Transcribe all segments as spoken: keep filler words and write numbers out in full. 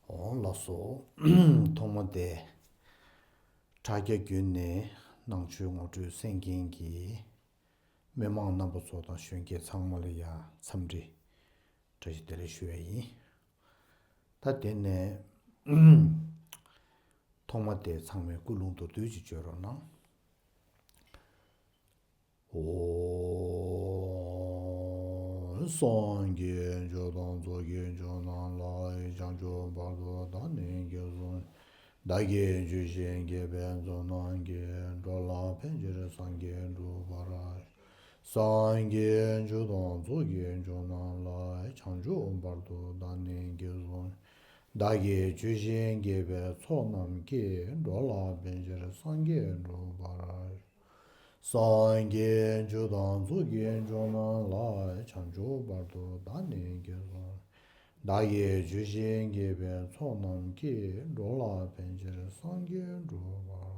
འོང་ལགས་སོ། ཐོག་མ་དེ་དྲ་རྒྱ་བརྒྱུད་ནས་ནང་ཆོས་ངོ་སྤྲོད་གསན་མཁན་གྱི་མི་མང་རྣམ་པ་ཚོ་དང་གཞོན་སྐྱེས་ཚང་མ་ལ་ཡང་འཚམས་འདྲི་བཀྲ་ཤིས་བདེ་ལེགས་ཞུ་ཡ་ཡིན། ད་དེ་ནས་ཐོག་མ་དེ་ཚང་མས་ཀུན་སློང་མདོར་བསྡུས་ཅིག་བརྗོད་རོགས་གནང་། ཨོ། སངས་རྒྱས་ཆོས་དང་ཚོགས་ཀྱི་མཆོག་རྣམས་ལ། བྱང་ཆུབ་བར་དུ་བདག་ནི་སྐྱེས་སོ། བདག་གིས་ཇི་བཞིན་བགྱིས་པའི་ཚོགས་རྣམས་ཀྱིས། འགྲོ་ལ་ཕན་ཕྱིར་སངས་རྒྱས་འགྲུབ་པར། སངས་རྒྱས་ཆོས་དང་ཚོགས་ཀྱི་མཆོག་རྣམས་ལ། བྱང་ཆུབ་བར་དུ་བདག་ནི་སྐྱེས་སོ། བདག་གིས་ཇི་བཞིན་བགྱིས་པའི་ཚོགས་རྣམས་ཀྱིས། འགྲོ་ལ་ཕན་ཕྱིར་སངས་རྒྱས་འགྲུབ་པར། སངས་རྒྱས་ཆོས་དང་ཚོགས་ཀྱི་མཆོག་རྣམས་ལ། བྱང་ཆུབ་བར་དུ་བདག་ནི་སྐྱེས་སོ། བདག་གིས་ཇི་བཞིན་བགྱིས་པའི་ཚོགས་རྣམས་ཀྱིས། འགྲོ་ལ་ཕན་ཕྱིར་སངས་རྒྱས་འགྲུབ་པར།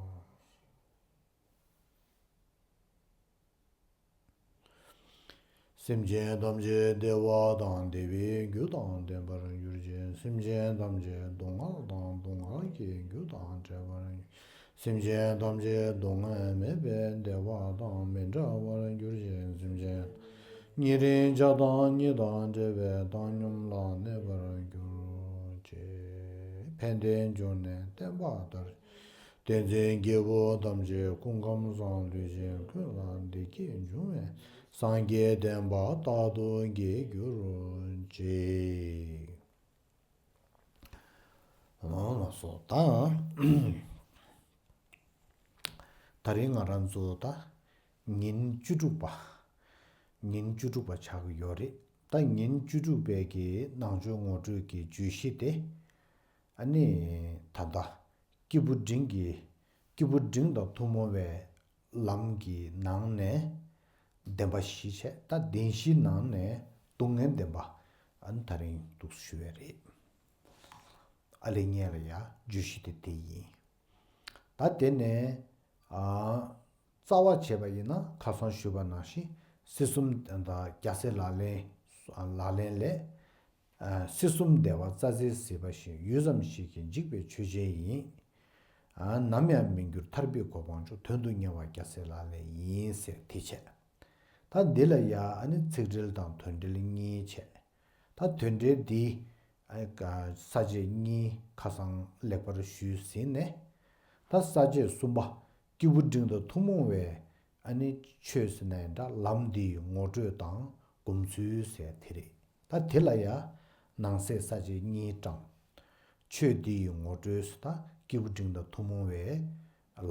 སེམས་ཅན་ཐམས་ཅད་བདེ་བ་དང་བདེ་བའི་རྒྱུ་དང་ལྡན་པར་གྱུར་ཅིག་སེམས་ཅན་ཐམས་ཅད་སྡུག་བསྔལ་དང་སྡུག་བསྔལ་གྱི་རྒྱུ་དང་བྲལ་བར། སེམས་ཅན་ཐམས་ཅད་སྡུག་བསྔལ་མེད་པའི་བདེ་བ་དང་མི་འབྲལ་བར་གྱུར་ཅིག་སེམས་ཅན་ཉེ་རིང་ཆགས་སྡང་གཉིས་དང་བྲལ་བའི་བཏང་སྙོམས་ལ་གནས་པར་གྱུར་ཅིག་ཕན་བདེ་འབྱུང་གནས་བསྟན་པ་དར། བསྟན་འཛིན་སྐྱེས་བུ་ཐམས་ཅད་སྐུ་ཁམས་བཟང་ལུས་ཅན་ཀུན་ལ་བདེ་སྐྱིད་འབྱུང་བའི་སངས་རྒྱས་བསྟན་པ་རྟག་ཏུ་རྒྱས་གྱུར་ཅིག་ལགས་སོ། ད་ད་རིང་ང་རང་ཚོ་ད་ཉིན་བཅུ་དྲུག་པ། ཉིན་བཅུ་དྲུག་པ་ཆགས་ཀྱི་ཡོད་རེད། ད་ཉིན་བཅུ་དྲུག་པའི་གི་ནང་ཆོས་ངོ་སྤྲོད་ཀྱི་བརྗོད་གཞི་དེ། ཨ་ནི་ད་ལྟ་སྐྱེས་བུ་འབྲིང་གི་སྐྱེས་བུ་འབྲིང་དང་ཐུན་མོང་བའི་ལམ་གྱི་ནང་ནས་བདེན་པ་བཞི་བྱས། ད་བདེན་བཞིའི་ནང་ནས་སྡུག་བསྔལ་བདེན་པ་ཨ་ནི་ད་རིང་འདུག་ཞུ་བས་རེད། ཨ་ལེ་ཉེ་ལ་ཡ་བརྗོད་གཞི་དེ་དེ་ཡིན། ད་དེ་ནས་ཨ་རྩ་བ་བྱས་པ་ཡིན་ན་ཁ་སང་ཞུས་པ་ནང་བཞིན་སྲིད་གསུམ་དང་རྒྱལ་སྲས་ལག་ལེན་ལག་ལེན་ལས། སྲིད་གསུམ་བདེ་བ་རྩ་བྲལ་གཟིགས་པ་བཞིན། ཡུད་ཙམ་ཞིག་གིས་འཇིག་པའི་ཆོས་ཅན་ཡིན། ནམ་ཡང་མི་འགྱུར་ཐར་པའི་གོ་འཕང་མཆོག་དོན་དུ་གཉེར་བ་རྒྱལ་སྲས་ལག་ལེན་ཡིན་ཟེར་དེ་བྱས། ད་འདི་ལ་ཡ་ཨ་ནི་ཚིག་འགྲེལ་དང་དོན་འགྲེལ་གཉིས་བྱས། ད་དོན་འགྲེལ་འདི་ས་བཅད་གཉིས་ཁ་སང་ལེགས་པར་ཞུས་ཟིན་ནས། ད་ས་བཅད་གསུམ་པ་སྐྱེས་བུ་འབྲིང་དང་ཐུན་མོང་བའི་ཨ་ནི་ཆོས་ཟེར་ནའི་འདྲ་ལམ་འདིའི་ངོ་སྤྲོད་དང་སྒོམ་ཚུལ་ཟེར་དེ་རེད། ད་དེ་ལ་ཡ་ནང་གསེས་ས་བཅད་གཉིས་བགྲངས། ཆོས་འདིའི་ངོ་སྤྲོད་ཟེར་ད་སྐྱེས་བུ་འབྲིང་དང་ཐུན་མོང་བའི་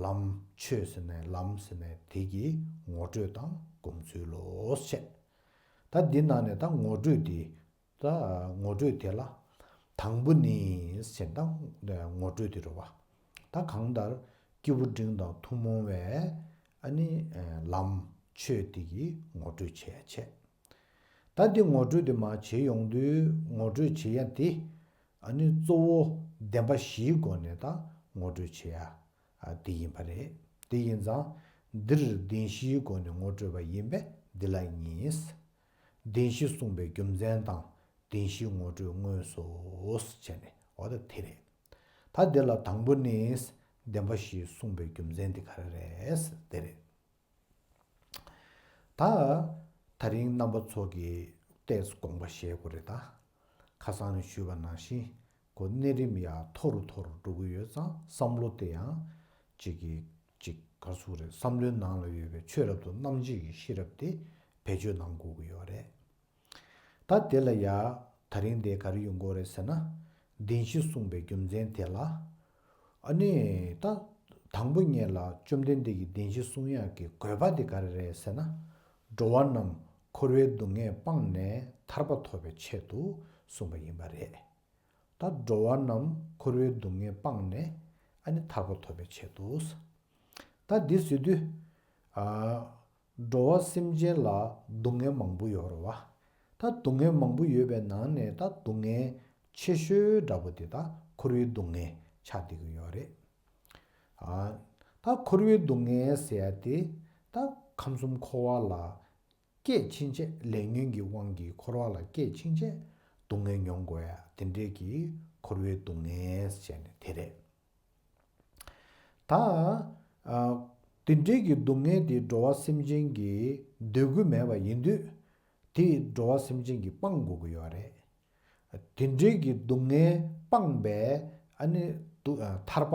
ལམ་ཆོས་ཟེར་ནའི་ལམ་ཟེར་ནའི་དེ་གི་ངོ་སྤྲོད་དང་སྒོམ་ཚུལ་ལོ་བཤད། ད་འདི་ནང་ནས་ད་ངོ་སྤྲོད་འདི། ད་ངོ་སྤྲོད་དེ་ལ་དང་པོ་ནི་ཟེར་ད་ངོ་སྤྲོད་དེ་རེད་བ། ད་གང་ལྟར་སྐྱེས་བུ་འབྲིང་དང་ཐུན་མོང་བའི་ཨ་ནི་ལམ་ཆོས་དེ་གི་ངོ་སྤྲོད་བྱས་བྱས། ད་འདི་ངོ་སྤྲོད་དེ་མ་བྱེད་ཡོང་དུས་ངོ་སྤྲོད་བྱེད་ཡ་དེ་ཨ་ནི་གཙོ་བོ་བདེན་པ་བཞིའི་སྒོ་ནས་ད་ངོ་སྤྲོད་བྱེད་ཡ་དེ་ཡིན་པ་རེད། དེ་ཡིན་ཙང་འདིར་བདེན་བཞིའི་སྒོ་ནས་ངོ་སྤྲོད་པ་ཡིན་པས་འདི་ལ་ཉིས། བདེན་བཞི་གསུངས་པའི་རྒྱུ་མཚན་དང་བདེན་བཞི་ངོ་སྤྲོད་དངོས་སུ་བྱས་ནས་འོ་ད་དེ་རེད། ད་དེ་ལ་དང་པོ་ནི་བདེན་པ་བཞི་གསུངས་པའི་རྒྱུ་མཚན་དེ་ག་རེ་རེད་དེ་རེད། ད་ད་རིང་རྣམ་པ་ཚོ་གི་ཏོག་ཙམ་དགོངས་པ་བཞེས་དགོས་རེད་ད། ཁ་སང་ནས་ཞུས་པ་ནང་བཞིན་ཁོ་གནས་རིམ་ཡར་མཐོ་རུ་མཐོ་རུ་འགྲོ་གི་ཡོད་ཙང་བསམ་བློ་དེ་ཡང་གཅིག་གིས་གཅིག་ག་རེ་ཟེར་དགོས་རེད། བསམ་བློའི་ནང་ལ་ཡོད་པའི་ཆོས་རབ་ཏུ་རྣམ་འབྱེད་ཀྱི་ཤེས་རབ་དེ་བེད་སྤྱོད་གནང་དགོས་ཀྱི་ཡོད་རེད། ད་དེ་ལ་ཡ་ད་རིང་དེ་ག་རེ་ཡོང་གི་ཡོད་རེད་ཟེར་ན། བདེན་བཞི་གསུངས་པའི་རྒྱུ་མཚན་དེ་ལ། ཨ་ནི་ད་དང་པོ་ཉིད་ལ་བཅོམ་ལྡན་འདས་ཀྱིས་བདེན་བཞི་གསུང་ཡག་གི་དགོས་པ་དེ་ག་རེ་རེད་ཟེར་ན། འགྲོ་བ་རྣམས་འཁོར་བའི་སྡུག་བསྔལ་སྤངས་ནས་ཐར་པ་ཐོབ་པའི་ཆེད་དུ་གསུངས་པ་ཡིན་པ་རེད། ད་འགྲོ་བ་རྣམས་འཁོར་བའི་སྡུག་བསྔལ་སྤངས་ནས་ཨ་ནི་ཐར་པ་ཐོབ་པའི་ཆེད་དུ། ད་འདི་ཟེར་དུས། ཨ། འགྲོ་བ་སེམས་ཅན་ལ་སྡུག་བསྔལ་མང་པོ་ཡོད་རེད་བ། ད་སྡུག་བསྔལ་མང་པོ་ཡོད་པའི་ནང་ནས་ད་སྡུག་བསྔལ་ཆེ་ཤོས་འདྲ་པོ་དེ་ད་འཁོར་བའི་སྡུག་བསྔལ་ཆགས་བསྡད་ཀྱི་ཡོད་རེད། ཨ། ད་འཁོར་བའི་སྡུག་བསྔལ་ཟེར་ཡ་དེ་ད་ཁམས་གསུམ་འཁོར་བ་ལ་སྐྱེས་ཕྱིན་ཆད་ལས་ཉོན་གྱི་དབང་གིས་འཁོར་བ་ལ་སྐྱེས་ཕྱིན་ཆད་སྡུག་བསྔལ་མྱོང་དགོས་ཡ་དེ་འདྲའི་གི་ འཁོར་བའི་སྡུག་བསྔལ་ཟེར་ནས་དེ་རེད། ད། ཨ། དེ་འདྲའི་གི་སྡུག་བསྔལ་དེ་འགྲོ་བ་སེམས་ཅན་གྱིས་སྡོད་དགོས་མེད་པ་ཡིན་དུས། དེ་འགྲོ་བ་སེམས་ཅན་གྱིས་སྤང་དགོས་ཀྱི་ཡོད་རེད། དེ་འདྲའི་གི་སྡུག་བསྔལ་སྤངས་པའི་ཨ་ནི་སྡུག་ཨ། ཐར་པ་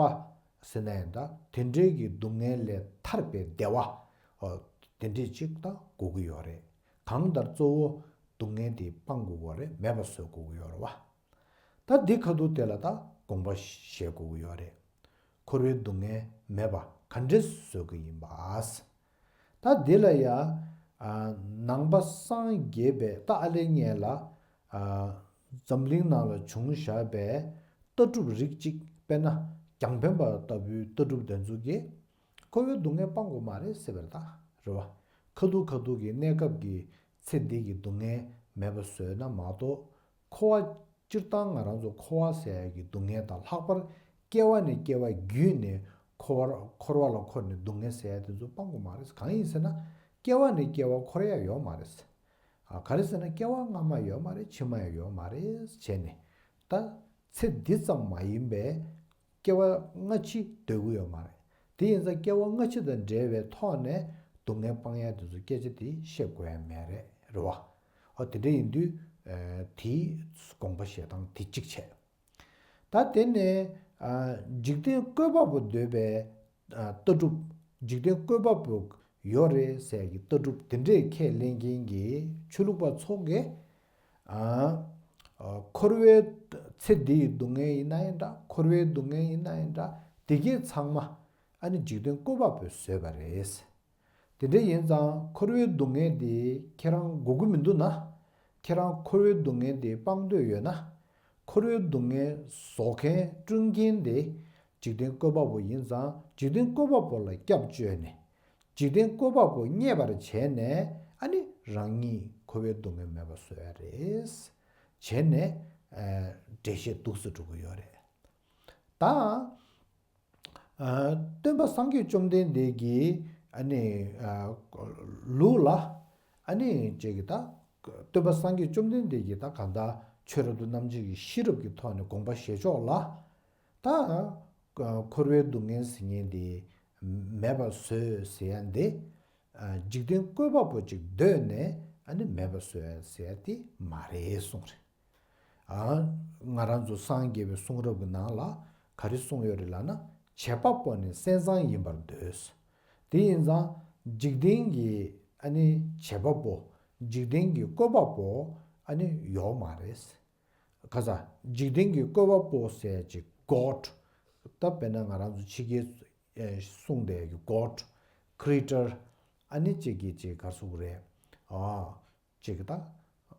ཟེར་ན་ཡང་འདྲ། དེ་འདྲའི་གི་སྡུག་བསྔལ་ལས་ཐར་པའི་བདེ་བ། ཨོ། དེ་འདྲའི་ཅིག་ད་དགོས་ཀྱི་ཡོད་རེད། གང་ལྟར་གཙོ་བོ་སྡུག་བསྔལ་དེ་སྤང་དགོས་ཀྱི་ཡོད་རེད། མེད་པ་བཟོ་དགོས་ཀྱི་ཡོད་རེད་བ། ད་འདི་ཁ་ཐུག་དེ་ལ་ད་དགོངས་པ་བཞེས་དགོས་ཀྱི་ཡོད་རེད། འཁོར་བའི་སྡུག་བསྔལ་མེད་པ་ག་འདྲས་བཟོ་གི་ཡིན་པ། ད་འདི་ལ་ཡ། ཨ། ནང་པ་སངས་རྒྱས་པའི་ད་ཨ་ལེ་ངས་ལ། ཨ། འཛམ་གླིང་ནང་ལ་བྱུང་བཞག་པའི་ལྟ་གྲུབ་རིགས་གཅིག་དཔེར་ན་རྒྱང་འཕེན་པ་ལྟ་བུའི་ལྟ་གྲུབ་དེ་ཚོ་གིས་འཁོར་བའི་སྡུག་བསྔལ་སྤང་དགོས་མ་རེད་ཟེར་བ་རེད་ད། རེད་བ། ཁ་ཐུག་ཁ་ཐུག་གི་གནས་སྐབས་ཀྱི་ཚེ་འདི་གི་སྡུག་བསྔལ་མེད་པ་བཟོས་ན་མ་གཏོགས། འཁོར་བ། སྤྱིར་བཏང་ང་རང་ཚོ་འཁོར་བ་ཟེར་ཡ་གི་སྡུག་བསྔལ་དང་ལྷག་པར་སྐྱེ་བ་ནས་སྐྱེ་བ་བརྒྱུད་ནས་འཁོར་བར་འཁོར་བ་ལ་འཁོར་ནས་སྡུག་བསྔལ་ཟེར་ཡ་དེ་ཚོ་སྤང་དགོས་མ་རེད། གང་ཡིན་ཟེར་ན། སྐྱེ་བ་ནས་སྐྱེ་བ་འཁོར་ཡ་ཡོད་མ་རེད། ཨ། ག་རེ་ཟེར་ན་སྐྱེ་བ་སྔ་མ་ཡོད་མ་རེད། ཕྱི་མ་ཡང་ཡོད་མ་རེད་བྱས་ནས། ད་ཚེ་འདི་ཙམ་མ་ཡིན་པའི་སྐྱེ་བ་སྔ་ཕྱི་སྡོད་ཀྱི་ཡོད་མ་རེད། དེ་ཡིན་ཙང་སྐྱེ་བ་སྔ་ཕྱི་དང་འབྲེལ་བའི་ཐོག་ནས་སྡུག་བསྔལ་སྤང་ཡ་དེ་ཚོ་སྐད་ཆ་དེ་བཤད་དགོས་ཡ་མེད་རེད། རེད་བ། ཨོ། དེ་འདྲ་ཡིན་དུས། ཨ། དེའི་དགོངས་པ་བཞེས་སྟངས་དེ་གཅིག་བྱས། ད་དེ་ནས། ཨ། འཇིག་རྟེན་བཀོད་པ་པོ་འདོད་པའི། ཨ། ལྟ་གྲུབ། འཇིག་རྟེན་བཀོད་པ་པོ་ཡོད་རེད་ཟེར་གྱི་ལྟ་གྲུབ་དེ་འདྲས་ཁས་ལེན་མཁན་གྱི་ཆོས་ལུགས་པ་ཚོ་གིས། ཨ། ཨ། འཁོར་བའི་ཚེ་འདིའི་སྡུག་བསྔལ་ཡིན་ན་ཡང་འདྲ། འཁོར་བའི་སྡུག་བསྔལ་ཡིན་ན་ཡང་འདྲ། དེ་གས་ཚང་མ་ཨ་ནི་འཇིག་རྟེན་བཀོད་པ་པོས་བཟོས་པ་རེད། དེ་འདྲ་ཡིན་ཙང་འཁོར་བའི་སྡུག་བསྔལ་དེ་ཁྱེད་རང་དགོས་ཀྱི་མི་འདུག་ན། ཁྱེད་རང་འཁོར་བའི་སྡུག་བསྔལ་དེ་སྤང་འདོད་ཡོད་ན། འཁོར་བའི་སྡུག་བསྔལ་བཟོ་མཁན་བསྐྲུན་མཁན་དེ་འཇིག་རྟེན་བཀོད་པ་པོ་ཡིན་ཙང་། འཇིག་རྟེན་བཀོད་པ་པོ་ལ་སྐྱབས་བཅོལ་ནས། འཇིག་རྟེན་བཀོད་པ་པོ་མཉེས་པར་བྱས་ནས། ཨ་ནི་རང་ཉིད་འཁོར་བའི་སྡུག་བསྔལ་མེད་པ་བཟོ་ཡ་རེད། བྱས་ནས། ཨ། འགྲེལ་བཤད་འདུག་སེ་འགྲོ་གི་ཡོད་རེད། ད། ཨ། སྟོན་པ་སངས་རྒྱས་བཅོམ་ལྡན་འདས་ཀྱི་ཨ་ནི། ཨ། ལུགས་ལ། ཨ་ནི་ཅིག་གི་ད། སྟོན་པ་སངས་རྒྱས་བཅོམ་ལྡན་འདས་ཀྱིས་ད་གང་ལྟར་ཆོས་རབ་ཏུ་རྣམ་འབྱེད་ཀྱི་ཤེས་རབ་ཀྱི་ཐོག་ནས་དགོངས་པ་བཞེས་ཕྱོགས་ལ། ད། ཨ། འཁོར་བའི་སྡུག་བསྔལ་ཟེར་མཁན་དེ་མེད་པ་བཟོས་ཟེར་ཡ་འདི། ཨ། འཇིག་རྟེན་བཀོད་པ་པོ་ཅིག་འདོད་ནས་ཨ་ནི་མེད་པ་བཟོས་ཟེར་ཡ་དེ་མ་རེད་གསུངས་རེད། ཨ། ང་རང་ཚོ་སངས་རྒྱས་པའི་གསུང་རབ་ཀྱི་ནང་ལ་ག་རེ་གསུངས་ཡོད་རེད་ལབ་ན། བྱེད་པ་པོ་ནི་སེམས་ཙམ་ཡིན་པར་འདོད། དེ་ཡིན་ཙང་འཇིག་རྟེན་གྱི་ཨ་ནི་བྱེད་པ་པོ། འཇིག་རྟེན་གྱི་བཀོད་པ་པོ་ཨ་ནི་ཡོད་མ་རེད། ག་ས། འཇིག་རྟེན་གྱི་བཀོད་པ་པོ་ཟེར་ཅིག་གོཌ། ད་དཔེར་ན་ང་རང་ཚོ་ཕྱི་རྒྱལ་གསུངས་བསྡད་ཀྱི་གོཌ། ཁྲི་ཨེ་ཊར། ཨ་ནི་ཅིག་གི་ཅིག་ག་རེ་ཟེར་དགོས་རེད། ཨ། ཅིག་ད།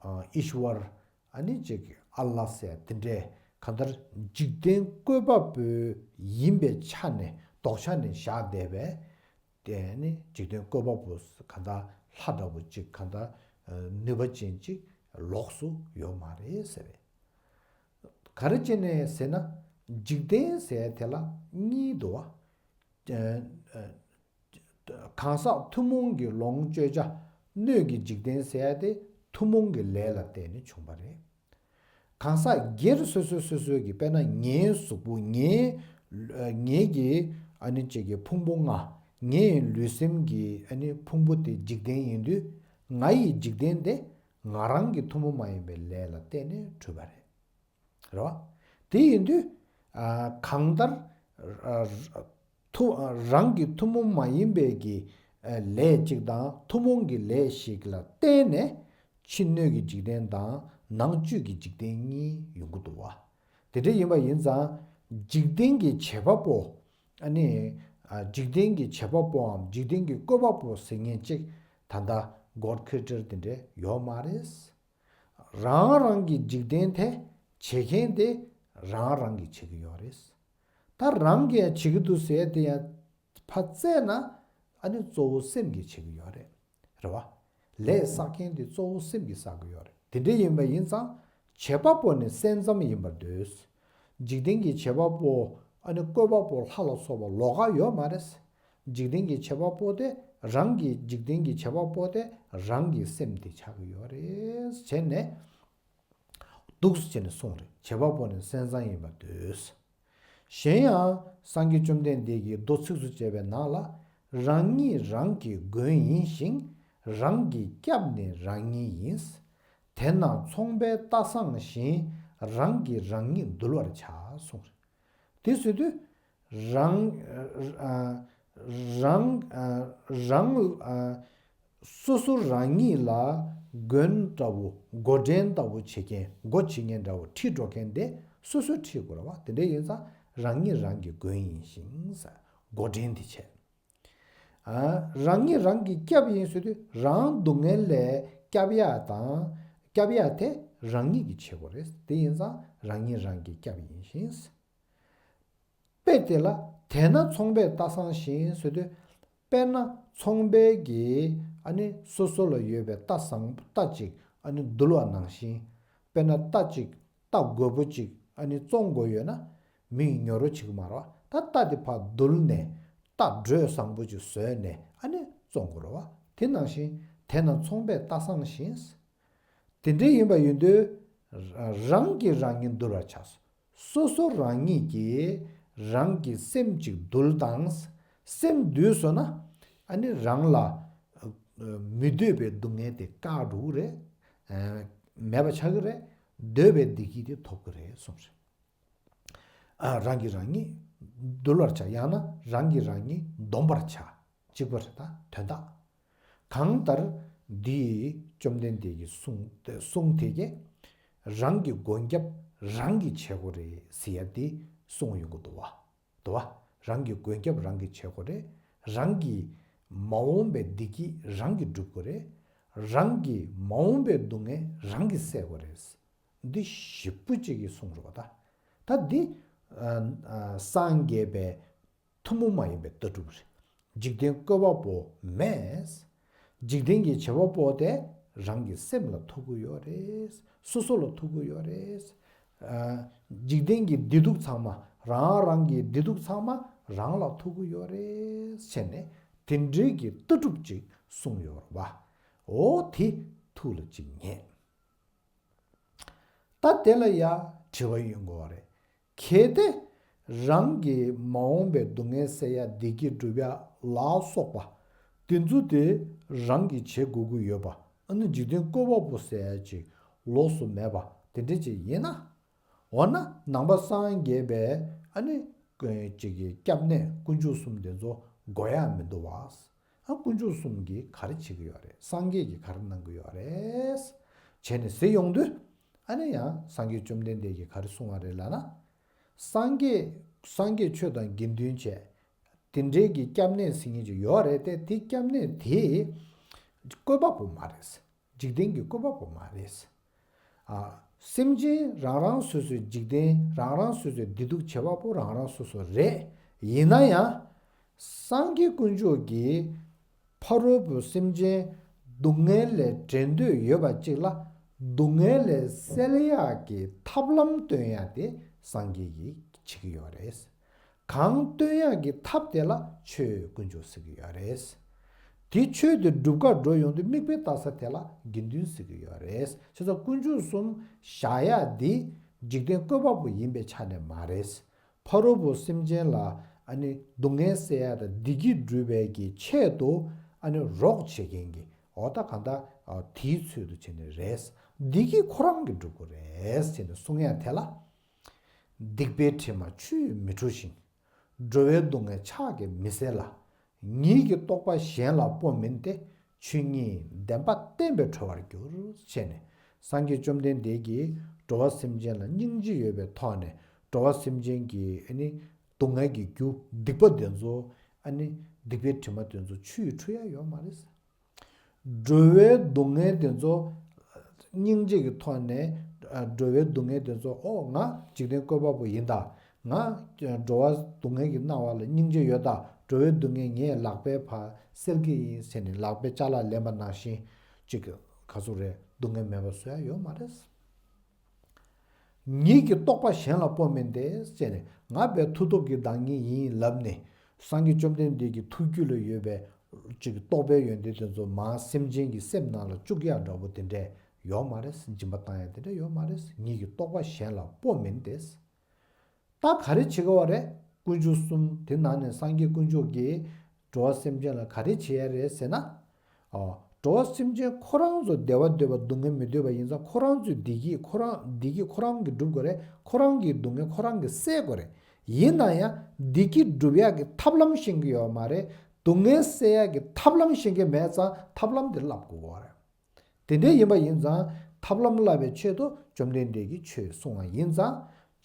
ཨ། ཨིཤ་ཝར། ཨ་ནི་ཅིག་ཨལ་ལ་ཟེར་དེ་འདྲས་གང་ལྟར་འཇིག་རྟེན་བཀོད་པ་པོ་ཡིན་པའི་ཆ་ནས་ལྡོག་ཆ་ནས་བཞག་བསྡད་པས། དེ་ནི་འཇིག་རྟེན་བཀོད་པ་པོ་གང་ལྟར་ལྷ་འདྲ་པོ་ཅིག་གང་ལྟར་ནུས་པ་ཅན་ཅིག་ལོགས་སུ་ཡོད་མ་རེད་ཟེར་བས། ག་རེ་བྱས་ནས་ཟེར་ན། འཇིག་རྟེན་ཟེར་དེ་ལ་གཉིས་འདུག་བ། གང་ཟག་ཐུན་མོང་གི་ལོངས་སྤྱོད་བྱ་སྣོད་ཀྱི་འཇིག་རྟེན་ཟེར་ཡ་དེ་ཐུན་མོང་གི་ལས་ལ་བརྟེན་ནས་བྱུང་བ་རེད། གང་ཟག་སྒེར་སོ་སོ་སོ་སོའི་གི་དཔེར་ན་ངའི་གཟུགས་པོ། ངའི་ངའི་གི་ཨ་ནི་ཅིག་གི་ཕུང་པོ་ལྔ། ངའི་ལུས་སེམས་ཀྱི་ཨ་ནི་ཕུང་པོ་དེ་འཇིག་རྟེན་ཡིན་དུས། ང་ཡི་འཇིག་རྟེན་དེ་ང་རང་གི་ཐུན་མོང་མ་ཡིན་པའི་ལས་ལ་བརྟེན་ནས་གྲུབ་པ་རེད། རེད་བ། དེ་ཡིན་དུས། ཨ། གང་ལྟར། ཨ། ཐུ། ཨ། རང་གི་ཐུན་མོང་མ་ཡིན་པའི་གི། ཨ། ལས་གཅིག་དང་ཐུན་མོང་གི་ལས་ཤིག་ལ་བརྟེན་ནས་ཕྱི་སྣོད་ཀྱི་འཇིག་རྟེན་དང་ནང་བཅུད་ཀྱི་འཇིག་རྟེན་གཉིས་ཡོང་གི་འདུག་བ། དེ་འདྲ་ཡིན་པ་ཡིན་ཙང་། འཇིག་རྟེན་གྱི་བྱེད་པ་པོ། ཨ་ནི། ཨ། འཇིག་རྟེན་གྱི་བྱེད་པ་པོའམ་འཇིག་རྟེན་གྱི་བཀོད་པ་པོ་ཟེར་མཁན་གཅིག་ད་ལྟ་གོཌ་ཁྲི་ཨེ་ཊར་དེ་འདྲ་ཡོད་མ་རེད། རང་རང་གི་འཇིག་རྟེན་དེ་བྱེད་མཁན་དེ་རང་རང་གིས་བྱེད་ཀྱི་ཡོད་རེད། ད་རང་གིས་ཡང་བྱེད་ཀྱི་འདུག་ཟེར་དེ་ཡང་ཕར་བཙལ་ན། ཨ་ནི་གཙོ་བོ་སེམས་ཀྱིས་བྱེད་ཀྱི་ཡོད་རེད། རེད་བ། ལས་བསགས་མཁན་དེ་གཙོ་བོ་སེམས་ཀྱིས་བསགས་ཀྱི་ཡོད་རེད། དེ་འདྲ་ཡིན་པ་ཡིན་ཙང་། བྱེད་པ་པོ་ནི་སེམས་ཙམ་ཡིན་པར་འདོད། འཇིག་རྟེན་གྱི་བྱེད་པ་པོ། ཨ་ནི་བཀོད་པ་པོ་ལྷ་ལ་སོགས་པ་ལོགས་ཀ་ཡོད་མ་རེད། འཇིག་རྟེན་གྱི་བྱེད་པ་པོ་དེ་རང་གི། འཇིག་རྟེན་གྱི་བྱེད་པ་པོ་དེ་རང་གི་སེམས་དེ་ཆགས་ཀྱི་ཡོད་རེད་བྱས་ནས། འདུག་ཟེར་ནས་གསུངས་རེད། བྱེད་པ་པོ་ནི་སེམས་ཙམ་ཡིན་པར་འདོད། གཞན་ཡང་སངས་རྒྱས་བཅོམ་ལྡན་འདས་ཀྱིས་མདོ་ཚིགས་སུ་བཅད་པའི་ནང་ལ། རང་ཉིད་རང་གི་མགོན་ཡིན་ཞིང་། རང་གི་སྐྱབས་ནི་རང་ཉིད་ཡིན། དེས་ན་ཚོང་པའི་རྟ་བསང་བཞིན། རང་གིས་རང་ཉིད་འདུལ་བར་བྱ། གསུངས་རེད། དེ་ཟེར་དུས། རང་རང་རང་སོ་སོ་རང་ཉིད་ལ་མགོན་ལྟ་བུ། འགོ་འདྲེན་ལྟ་བུ་བྱེད་མཁན། འགོ་བྱེད་མཁན་འདྲ་བོ་ཁྲིད་འགྲོ་མཁན་དེ་སོ་སོས་ཁྲིད་དགོས་རེད་བ། དེ་འདྲ་ཡིན་ཙང་རང་ཉིད་རང་གི་མགོན་ཡིན་ཞིང་ཟེར། འགོ་འདྲེན་དེ་བྱས། ཨ། རང་ཉིད་རང་གི་སྐྱབས་ཡིན་ཟེར་དུས། རང་སྡུག་བསྔལ་ལས་སྐྱབས་ཡག་དང་། སྐྱབས་ཡག་དེ་རང་ཉིད་ཀྱིས་བྱེད་དགོས་རེད། དེ་ཡིན་ཙང་རང་ཉིད་རང་གི་སྐྱབས་ཡིན་ཞིང་། དཔེ་དེ་ལ། དེས་ན་ཚོང་པའི་རྟ་བསང་བཞིན་ཟེར་དུས། དཔེར་ན་ཚོང་པའི་གི་ཨ་ནི་སོ་སོ་ལ་ཡོད་པའི་རྟ་བསང་། རྟ་གཅིག་ཨ་ནི་འདུལ་བ་ནང་བཞིན། དཔེར་ན་རྟ་གཅིག་རྟ་རྒོད་པོ་གཅིག་ཨ་ནི་བཙོང་དགོས་ཡོད་ན། མི་ཡིས་ཉོ་རོགས་བྱེད་ཀྱི་མ་རེད་བ། ད་རྟ་དེ་ཕར་འདུལ་ནས། རྟ་འགྲོས་བཟང་པོ་ཅིག་བཟོས་ནས་ཨ་ནི་བཙོང་དགོས་རེད་བ། དེ་ནང་བཞིན། དེས་ན་ཚོང་པའི་རྟ་བསང་བཞིན། དེ་འདྲ་ཡིན་པ་ཡིན་དུས། རང་གིས་རང་ཉིད་འདུལ་བར་བྱ། སོ་སོ་རང་ཉིད་ཀྱིས་རང་གི་སེམས་ཅིག་འདུལ་དང་། སེམས་འདུལ་སོང་ན། ཨ་ནི་རང་ལ་མི་འདོད་པའི་སྡུག་བསྔལ་དེ་བཀག་འགྲོ་གི་རེད། མེད་པ་ཆགས་ཀྱི་རེད། འདོད་པའི་བདེ་སྐྱིད་དེ་ཐོབ་ཀྱི་རེད་གསུངས་རེད། ཨ། རང་གིས་རང་ཉིད་འདུལ་བར་བྱ། ཡང་ན་རང་གིས་རང་ཉིད་སྡོམ་པར་བྱ། གཅིག་པ་རེད། ད་དོན་དག་གང་ལྟར་འདི་བཅོམ་ལྡན་འདས་ཀྱི་གསུང་། གསུང་དེ་གས་རང་གི་མགོན་སྐྱབས་རང་གིས་བྱེད་དགོས་རེད་ཟེར་ཡ་འདི་གསུངས་ཡོང་གི་འདུག་བ། འདུག་བ། རང་གི་མགོན་སྐྱབས་རང་གིས་བྱེད་དགོས་རེད། རང་གི་མ་འོངས་པའི་བདེ་སྐྱིད་རང་གིས་སྒྲུབ་དགོས་རེད། རང་གི་མ་འོངས་པའི་སྡུག་བསྔལ་རང་གིས་སེལ་དགོས་རེད། འདི་ཞིབ་པོ་གཅིག་གིས་གསུངས་རོགས་ད། ད་འདི་ཨ་ཨ་སངས་རྒྱས་པའི་ཐུན་མོང་མ་ཡིན་པའི་ལྟ་གྲུབ་རེད། འཇིག་རྟེན་བཀོད་པ་པོ་མེད། འཇིག་རྟེན་གྱི་བྱེད་པ་པོ་དེ་རང་གི་སེམས་ལ་ཐུག་གི་ཡོད་རེད། སོ་སོ་ལ་ཐུག་གི་ཡོད་རེད། ཨ། འཇིག་རྟེན་གྱི་བདེ་སྡུག་ཚང་མ། རང་རང་གི་བདེ་སྡུག་ཚང་མ་རང་ལ་ཐུག་གི་ཡོད་རེད་བྱས་ནས། དེ་འདྲའི་གི་ལྟ་གྲུབ་ཅིག་གསུངས་ཡོད་རེད་བ། འོ་དེ་ཐུགས་ལ་ཅིག་ངེས། ད་དེ་ལ་ཡ་དྲི་བ་ཡོང་གི་ཡོད་རེད། གལ་ཏེ་རང་གི་མ་འོངས་པའི་སྡུག་བསྔལ་སེལ་ཡ། བདེ་སྐྱིད་སྒྲུབ་ཡ་ལ་སོགས་པ་དེ་ཚོ་དེ་རང་གིས་བྱེད་དགོས་ཀྱི་ཡོད་པ། ཨ་ནི་འཇིག་རྟེན་བཀོད་པ་པོ་ཟེར་ཡ་ཅིག་ལོགས་སུ་མེད་པ་དེ་འདྲ་ཅིག་ཡིན་ན། འོ་ན་ནང་པ་སངས་རྒྱས་པའི་ཨ་ནི་ཅིག་གི་སྐྱབས་གནས་དཀོན་མཆོག་གསུམ་དེ་ཚོ་དགོས་ཡ་མི་འདུག་བ། ཨ། དཀོན་མཆོག་གསུམ་གྱིས་ག་རེ་བྱེད་ཀྱི་ཡོད་རེད། སངས་རྒྱས་ཀྱིས་ག་རེ་གནང་གི་ཡོད་རེད་བྱས་ནས་ཟེར་ཡོང་དུས། ཨ་ནི་ཡང་སངས་རྒྱས་བཅོམ་ལྡན་འདས་ཀྱིས་ག་རེ་གསུངས་པ་རེད་ལབ་ན། སངས་རྒྱས། སངས་རྒྱས་ཆོས་དང་དགེ་འདུན་བཅས། དེ་འདྲའི་གི་སྐྱབས་གནས་ཟེར་མཁན་ཅིག་ཡོད་རེད་དེ། དེ་སྐྱབས་གནས་དེ་བཀོད་པ་པོ་མ་རེད། འཇིག་རྟེན་གྱི་བཀོད་པ་པོ་མ་རེད། ཨ། སེམས་ཅན་རང་རང་སོ་སོའི། འཇིག་རྟེན་རང་རང་སོ་སོའི་བདེ་སྡུག་བྱེད་པ་པོ་རང་རང་སོ་སོ་རེད། ཡིན་ན་ཡང་། སངས་རྒྱས་དཀོན་མཆོག་གིས་ཕ་རོལ་པོ་སེམས་ཅན་སྡུག་བསྔལ་ལས་འདྲེན་འདོད་ཡོད་པ་ཅིག་ལ། སྡུག་བསྔལ་ལས་སེལ་ཡག་གི་ཐབས་ལམ་སྟོན་ཡག་དེ་སངས་རྒྱས་ཀྱིས་བྱེད་ཀྱི་ཡོད་རེད། གང་སྟོན་ཡག་གི་ཐབས་དེ་ལ་ཆོས་དཀོན་མཆོག་ཟེར་གྱི་ཡོད་རེད། དེ་ཆོས་དེ་སྒྲུབ་གར་འགྲོ་ཡོང་དུས་དམིགས་པའི་ལྟ་ས་དེ་ལ་དགེ་འདུན་ཟེར་གྱི་ཡོད་རེད། བྱས་ཙང་དཀོན་མཆོག་གསུམ་བཞག་ཡག་འདི་འཇིག་རྟེན་བཀོད་པ་པོ་ཡིན་པའི་ཆ་ནས་མ་རེད། ཕ་རོལ་པོ་སེམས་ཅན་ལ་ཨ་ནི་སྡུག་བསྔལ་སེལ་ཡག་དང་བདེ་སྐྱིད་སྒྲུབ་པའི་གི་ཆེད་དུ་ཨ་ནི་རོགས་བྱེད་མཁན་གྱི། འོ་ད་གང་ལྟར་དེའི་ཚུལ་དུ་བྱས་ནས་རེད། བདེ་སྐྱིད་ཁོ་རང་གིས་སྒྲུབ་དགོས་རེད་ཟེར་ནས་གསུང་ཡག་དེ་ལ། སྡིག་པའི་དྲི་མ་ཆུ་ཡིས་མི་འཁྲུ་ཞིང་། འགྲོ་བའི་སྡུག་བསྔལ་ཕྱག་གིས་མི་སེལ་ལ། ཉིད་ཀྱི་རྟོགས་པ་གཞན་ལ་སྤོ་མིན་ཏེ། ཆོས་ཉིད་བདེན་པ་བསྟན་པས་གྲོལ་བར་འགྱུར། ཞེས་ནས། སངས་རྒྱས་བཅོམ་ལྡན་འདས་ཀྱིས་འགྲོ་བ་སེམས་ཅན་ལ་སྙིང་རྗེ་ཡོད་པའི་ཐོག་ནས། འགྲོ་བ་སེམས་ཅན་གྱི་ཨ་ནི་སྡུག་བསྔལ་གྱི་རྒྱུ་སྡིག་པ་དེ་ཚོ། ཨ་ནི་སྡིག་པའི་དྲི་མ་དེ་ཚོ་ཆུ་ཡིས་འཁྲུ་ཡ་ཡོད་མ་རེད། འགྲོ་བའི་སྡུག་བསྔལ་དེ་ཚོ་སྙིང་རྗེ་གི་ཐོག་ནས། ཨ། འགྲོ་བའི་སྡུག་བསྔལ་དེ་ཚོ། ཨོ། ང་འཇིག་རྟེན་བཀོད་པ་པོ་ཡིན་ད། ང་འགྲོ་བ་སྡུག་བསྔལ་གྱི་སྣང་བ་ལ་སྙིང་རྗེ་ཡོད་ད། འགྲོ་བའི་སྡུག་བསྔལ་ངས་ལག་པས་ཕར་སེལ་གྱི་ཡིན་ཟེར་ནས་ལག་པས་ཅ་ལག་ལེན་པ་ནང་བཞིན་ཅིག་ག་ཚོད་རེད། སྡུག་བསྔལ་མེད་པ་བཟོ་ཡ་ཡོད་མ་རེད། ཉིད་ཀྱི་རྟོགས་པ་གཞན་ལ་སྤོ་མིན་ཏེ་ཟེར་ནས། ང་དཔེ་མཐུ་སྟོབས་ཀྱི་བདག་ཉིད་ཡིན་ལབ་ནས། སངས་རྒྱས་བཅོམ་ལྡན་འདས་ཀྱི་ཐུགས་རྒྱུད་ལ་ཡོད་པའི་ཅིག་རྟོགས་པའི་ཡོན་ཏན་དེ་ཚོ་མར་སེམས་ཅན་གྱི་སེམས་ནང་ལ་བཅུག་ཡག་འདྲ་པོ་དེ་འདྲས་ ཡོད་མ་རེད། སྦྱིན་པ་བཏང་ཡ་དེ་འདྲ་ཡོད་མ་རེད། ཉིད་ཀྱི་རྟོགས་པ་གཞན་ལ་སྤོ་མིན་ཏེ། ད་ག་རེ་བྱེད་དགོས་པ་རེད། དཀོན་མཆོག་གསུམ་དེ་ནང་ནས་སངས་རྒྱས་དཀོན་མཆོག་གིས་འགྲོ་བ་སེམས་ཅན་ལ་ག་རེ་བྱེད་ཡ་རེད་ཟེར་ན། ཨོ། འགྲོ་བ་སེམས་ཅན་ཁོ་རང་ཚོ་བདེ་བ་འདོད་པ་སྡུག་བསྔལ་མི་འདོད་པ་ཡིན་ཙང་ཁོ་རང་ཚོའི་བདེ་སྐྱིད་ཁོ་རང་བདེ་སྐྱིད་ཁོ་རང་གིས་སྒྲུབ་དགོས་རེད། ཁོ་རང་གི་སྡུག་བསྔལ་ཁོ་རང་གིས་སེལ་དགོས་རེད། ཡིན་ན་ཡང་བདེ་སྐྱིད་སྒྲུབ་ཡག་གི་ཐབས་ལམ་ཤེས་ཀྱི་ཡོད་མ་རེད། སྡུག་བསྔལ་སེལ་ཡག་གི་ཐབས་ལམ་ཤེས་ཀྱི་མེད་ཙང་ཐབས་ལམ་དེ་བསླབ་དགོས་པ་རེད། དེ་འདྲ་ཡིན་པ་ཡིན་ཙང་ཐབས་ལམ་བསླབ་པའི་ཆེད་དུ་བཅོམ་ལྡན་འདས་ཀྱིས་ཆོས་གསུང་བ་ཡིན་ཙང་།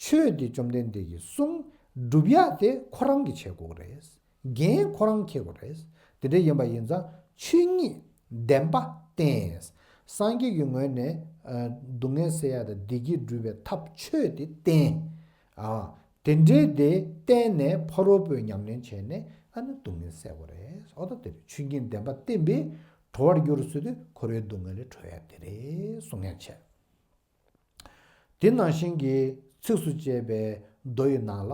ཆོས་དེ་བཅོམ་ལྡན་འདས་ཀྱིས་གསུངས། སྒྲུབ་ཡག་དེ་ཁོ་རང་གིས་བྱེད་དགོས་རེད། འགན་ཁོ་རང་འཁྱེར་དགོས་རེད། དེ་འདྲ་ཡིན་པ་ཡིན་ཙང་ཆོས་ཉིད་བདེན་པ་བསྟན། སངས་རྒྱས་ཀྱི་ངོས་ནས་ཨ་སྡུག་བསྔལ་སེལ་ཡག་དང་བདེ་སྐྱིད་སྒྲུབ་པའི་ཐབས་ཆོས་དེ་བསྟན། ཨ། དེ་འདྲའི་དེ་བསྟན་ནས་ཕ་རོལ་པོས་ཉམས་ལེན་བྱས་ནས་ཨ་ནི་སྡུག་བསྔལ་སེལ་དགོས་རེད། འོ་ད་དེ་རེད། ཆོས་ཉིད་བདེན་པ་བསྟན་པས་གྲོལ་བར་འགྱུར་ཟེར་དུས་འཁོར་བའི་སྡུག་བསྔལ་ལས་གྲོལ་ཡ་དེ་རེད་གསུང་ཡ་བྱས། དེ་ནང་བཞིན་གྱི་ཚིགས་སུ་བཅད་པའི་མདོ་ཡི་ནང་ལ།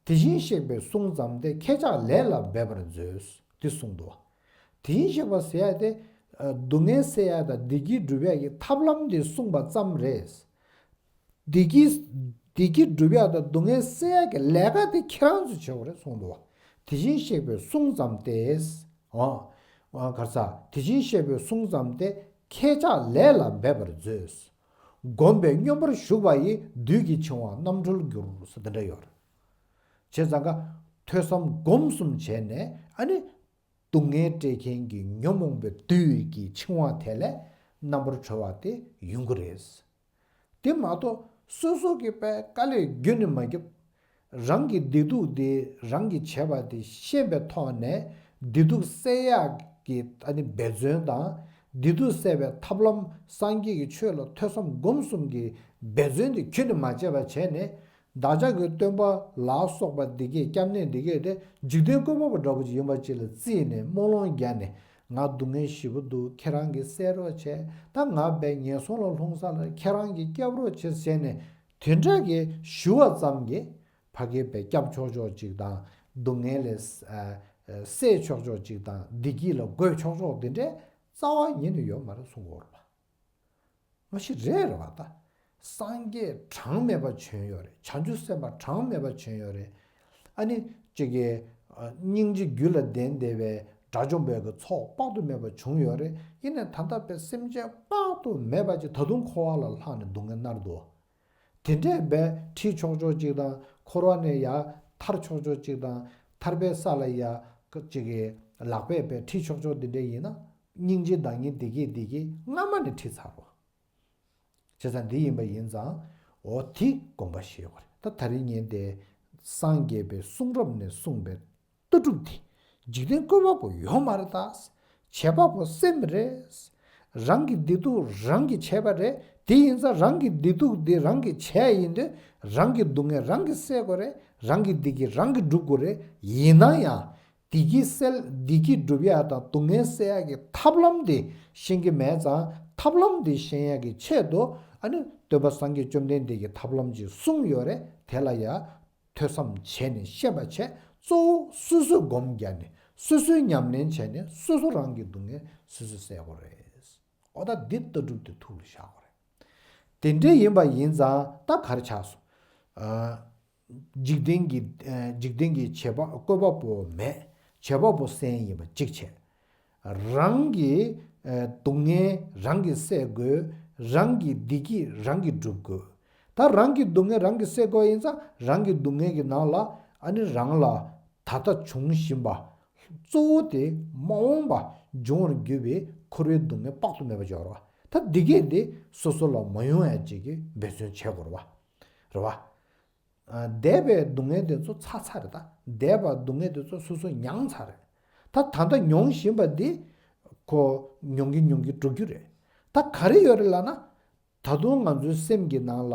དེ་བཞིན་གཤེགས་པས་གསུངས་ཙམ་སྟེ། ཁྱེད་ཅག་ལས་ལ་འབད་པར་མཛོད། དེ་གསུངས་འདུག་བ། དེ་བཞིན་གཤེགས་པ་ཟེར་ཡ་དེ་སྡུག་བསྔལ་སེལ་ཡ་དང་བདེ་སྐྱིད་སྒྲུབ་ཡ་གི་ཐབས་ལམ་དེ་གསུངས་པ་ཙམ་རེད། བདེ་སྐྱིད་བདེ་སྐྱིད་སྒྲུབ་ཡག་དང་སྡུག་བསྔལ་སེལ་ཡག་གི་ལས་ཀ་དེ་ཁྱེད་རང་ཚོས་བྱེད་དགོས་རེད་གསུངས་འདུག་བ། དེ་བཞིན་གཤེགས་པས་གསུངས་ཙམ་སྟེ། འོ། འོ་ག་རེ་ཟ། དེ་བཞིན་གཤེགས་པས་གསུངས་ཙམ་སྟེ། ཁྱེད་ཅག་ལས་ལ་འབད་པར་མཛོད། བསྒོམས་པས་སྙོམས་པར་ཞུགས་པ་ཡིས། བདུད་ཀྱི་འཆིང་བ་རྣམ་གྲོལ་འགྱུར། ཟེར་དེ་འདྲ་ཡོད་རེད། བྱས་ཙང་ཀ་ཐོས་བསམ་སྒོམ་གསུམ་བྱས་ནས་ཨ་ནི། སྡུག་བསྔལ་སྤྲད་མཁན་གྱི་ཉོན་མོངས་པའི་བདུད་ཀྱི་འཆིང་བ་དེ་ལས་རྣམ་པར་གྲོལ་བ་དེ་ཡོང་གི་རེད། དེ་མ་གཏོགས་སོ་སོ་གི་པའི་དཀའ་ལས་རྒྱུན་ནས་མ་རྒྱབ། རང་གི་བདེ་སྡུག་དེ་རང་གིས་བྱས་པ་དེ་ཤེས་པའི་ཐོག་ནས་བདེ་སྡུག་སེལ་ཡག་གི་ཨ་ནི་འབད་བརྩོན་དང་། བདེ་སྡུག་སེལ་བའི་ཐབས་ལམ་སངས་རྒྱས་ཀྱི་ཆོས་ལ་ཐོས་བསམ་སྒོམ་གསུམ་གྱི་འབད་བརྩོན་དེ་ཁྱོན་ནས་མ་བྱས་པ་བྱས་ནས། བདག་ཅག་གི་སྟོན་པ་ལ་སོགས་པ་འདི་གས་སྐྱབས་གནས་འདི་གས་དེ་འཇིག་རྟེན་བཀོད་པ་པོ་འདྲ་པོ་ཅིག་ཡིན་པ་ཅིག་ལ་བརྩིས་ནས་སྨོན་ལམ་རྒྱག་ནས། ང་སྡུག་བསྔལ་ཞེ་པོ་འདུག་ཁྱེད་རང་གིས་སེལ་རོགས་བྱས། ད་ང་བས་ངན་སོང་ལ་ལྷུང་ས་ལ་ཁྱེད་རང་གིས་སྐྱབས་རོགས་བྱས་ཟེར་ནས་དེ་འདྲ་གི་ཞུ་བ་ཙམ་གྱིས་ཕ་གིར་བས་སྐྱབས་ཆོག་ཆོག་ཅིག་དང་། སྡུག་བསྔལ་ལས་ཨ་ཨ་སེལ་ཆོག་ཆོག་ཅིག་དང་། བདེ་སྐྱིད་ལ་འགོད་ཆོག་ཆོག་དེ་འདྲའི་རྩ་བ་ཉིད་ནས་ཡོད་མ་རེད་གསུང་གི་ཡོད་རེད་པ། མ་གཞི་རེད་རེད་བ་ད། སངས་རྒྱས་གྲངས་མེད་པ་བྱོན་ཡོད་རེད། བྱང་ཆུབ་སེམས་དཔའ་གྲངས་མེད་པ་བྱོན་ཡོད་རེད། ཨ་ནི་ཅིག་གི་ཨ་སྙིང་རྗེ་རྒྱུད་ལ་ལྡན་བསྡད་པའི་དགྲ་བཅོམ་པའི་གི་ཚོགས་དཔག་ཏུ་མེད་པ་བྱུང་ཡོད་རེད། ཡིན་ནའི་ད་ལྟ་བའི་སེམས་ཅན་དཔག་ཏུ་མེད་པ་ཅིག་ད་དུང་འཁོར་བ་ལ་ལྷགས་ནས་སྡུག་བསྔལ་མནར་འདུག་དེ་འདྲས་བས་ཁྲིད་ཆོག་ཆོག་ཅིག་དང་། འཁོར་བ་ནས་ཡར་ཐར་ཆོག་ཆོག་ཅིག་དང་། ཐར་པའི་ས་ལ་ཡ་ཅིག་གི་ལག་པས་བས་ཁྲིད་ཆོག་ཆོག་དེ་འདྲས་ཡིན་ན། སྙིང་རྗེ་བདག་ཉིད་བདེ་སྐྱིད་འདི་གིས་སྔ་མ་ནས་ཁྲིད་ཚར་བ། བྱས་ཙང་འདི་ཡིན་པ་ཡིན་ཙང་། འོ་དེ་དགོངས་པ་བཞེས་དགོས་རེད། ད་ད་རིང་ངས་འདི་སངས་རྒྱས་པའི་གསུང་རབ་ནས་གསུངས་པའི་ལྟ་གྲུབ་དེ་འཇིག་རྟེན་བཀོད་པ་པོ་ཡོད་མ་རེད་ད། བྱེད་པ་པོ་སེམས་རེད། རང་གི་བདེ་སྡུག་རང་གིས་བྱས་པ་རེད། དེ་ཡིན་ཙང་རང་གི་བདེ་སྡུག་འདི་རང་གིས་བྱས་ཡིན་དུས་རང་གི་སྡུག་བསྔལ་རང་གིས་སེལ་དགོས་རེད། རང་གི་བདེ་སྐྱིད་རང་གིས་སྒྲུབ་དགོས་རེད། ཡིན་ན་ཡང་། བདེ་སྐྱིད་སེལ། བདེ་སྐྱིད་སྒྲུབ་ཡག་དང་སྡུག་བསྔལ་སེལ་ཡག་གི་ཐབས་ལམ་དེ་ཤེས་ཀྱི་མེད་ཙང་། ཐབས་ལམ་དེ་ཤེས་ཡག་གི་ཆེད་དུ་ཨ་ནི་སྟོན་པ་སངས་རྒྱས་བཅོམ་ལྡན་འདས་ཀྱིས་ཐབས་ལམ་ཅིག་གསུངས་ཡོད་རེད། དེ་ལ་ཡ་ཐོས་བསམ་བྱས་ནས་ཤེས་པ་བྱས། གཙོ་བོ་སོ་སོས་སྒོམ་རྒྱག་ནས་སོ་སོས་ཉམས་ལེན་བྱས་ནས་སོ་སོ་རང་གི་སྡུག་བསྔལ་སོ་སོས་སེལ་དགོས་རེད། འོ་ད་འདི་ལྟ་གྲུབ་དེ་ཐུགས་ལ་བཞག་དགོས་རེད། དེ་འདྲ་ཡིན་པ་ཡིན་ཙང་ད་ག་རེ་ཆགས་སོང་། ཨ། འཇིག་རྟེན་གྱི་ཨ་འཇིག་རྟེན་གྱི་བྱེད་པ་བཀོད་པ་པོ་མེད། བྱེད་པ་པོ་སེམས་ཡིན་པ་གཅིག་བྱས། རང་གི་ཨ་སྡུག་བསྔལ་རང་གིས་སེལ་དགོས། རང་གི་བདེ་སྐྱིད་རང་གིས་སྒྲུབ་དགོས། ད་རང་གི་སྡུག་བསྔལ་རང་གིས་སེལ་དགོས་ཡིན་ཙང་རང་གི་སྡུག་བསྔལ་གྱི་ནང་ལ་ཨ་ནི་རང་ལ་ད་ལྟ་འབྱུང་བཞིན་པ་གཙོ་བོ་དེ་མ་འོངས་པ་འབྱུང་བར་འགྱུར་བའི་འཁོར་བའི་སྡུག་བསྔལ་དཔག་ཏུ་མེད་པ་ཅིག་ཡོད་རེད་བ། ད་འདི་གས་དེ་སོ་སོ་ལ་མ་ཡོང་ཡ་ཅིག་གི་འབད་བརྩོན་བྱེད་དགོས་རེད་བ། རེད་བ། ཨ། འདས་པའི་སྡུག་བསྔལ་དེ་ཚོ་ཚར་ཚར་རེད་ད། འདས་པ་སྡུག་བསྔལ་དེ་ཚོ་སོ་སོ་མྱངས་ཚར་རེད། ད་ད་ལྟ་མྱོང་བཞིན་པ་འདི་ཁོ་མྱོང་གི་མྱོང་གི་འགྲོ་རྒྱུ་རེད། ད་ག་རེ་ཡོད་རེད་ལབ་ན། ད་དུང་ང་ཚོའི་སེམས་ཀྱི་ནང་ལ་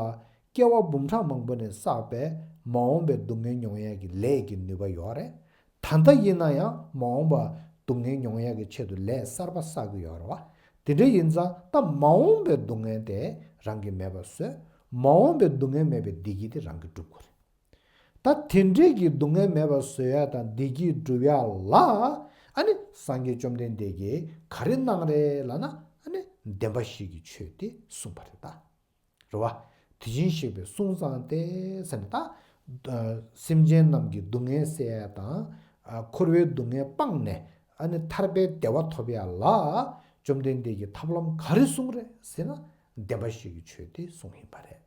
སྐྱེ་བ་འབུམ་ཕྲག་མང་པོ་ནས་བསགས་པའི་མ་འོངས་པའི་སྡུག་བསྔལ་མྱོང་ཡས་ཀྱི་ལས་ཀྱི་ནུས་པ་ཡོད་རེད། ད་ལྟ་ཡིན་ན་ཡང་མ་འོངས་པ་སྡུག་བསྔལ་མྱོང་ཡས་ཀྱི་ཆེད་དུ་ལས་གསར་པ་བསགས་ཀྱི་ཡོད་རེད་བ། དེ་འདྲ་ཡིན་ཙང་ད་མ་འོངས་པའི་སྡུག་བསྔལ་དེ་རང་གིས་མེད་པ་བཟོས། མ་འོངས་པའི་སྡུག་བསྔལ་མེད་པའི་བདེ་སྐྱིད་དེ་རང་གིས་སྒྲུབ་དགོས་རེད། ད་དེ་འདྲས་ཀྱི་སྡུག་བསྔལ་མེད་པ་བཟོ་ཡ་དང་བདེ་སྐྱིད་སྒྲུབ་ཡ་ལ་ཨ་ནི་སངས་རྒྱས་བཅོམ་ལྡན་འདས་ཀྱིས་ག་རེ་གནང་རེད་ལབ་ན། ཨ་ནི་ བདེན་པ་བཞི་གི་ཆོས་དེ་གསུངས་པ་རེད་ད། རེད་བ། དེ་བཞིན་གཤེགས་པས་གསུངས་ཙང་སྟེ་ཟེར་ནས་ད། སེམས་ཅན་རྣམས་ཀྱི་སྡུག་བསྔལ་སེལ་ཡ་དང་། འཁོར་བའི་སྡུག་བསྔལ་སྤངས་ནས་ཨ་ནི་ཐར་པའི་བདེ་བ་ཐོབ་ཡ་ལ་བཅོམ་ལྡན་འདས་ཀྱིས་ཐབས་ལམ་ག་རེ་གསུངས་རེད་ཟེར་ན། བདེན་པ་བཞི་གི་ཆོས་དེ་གསུངས་ཡིན་པ་རེད།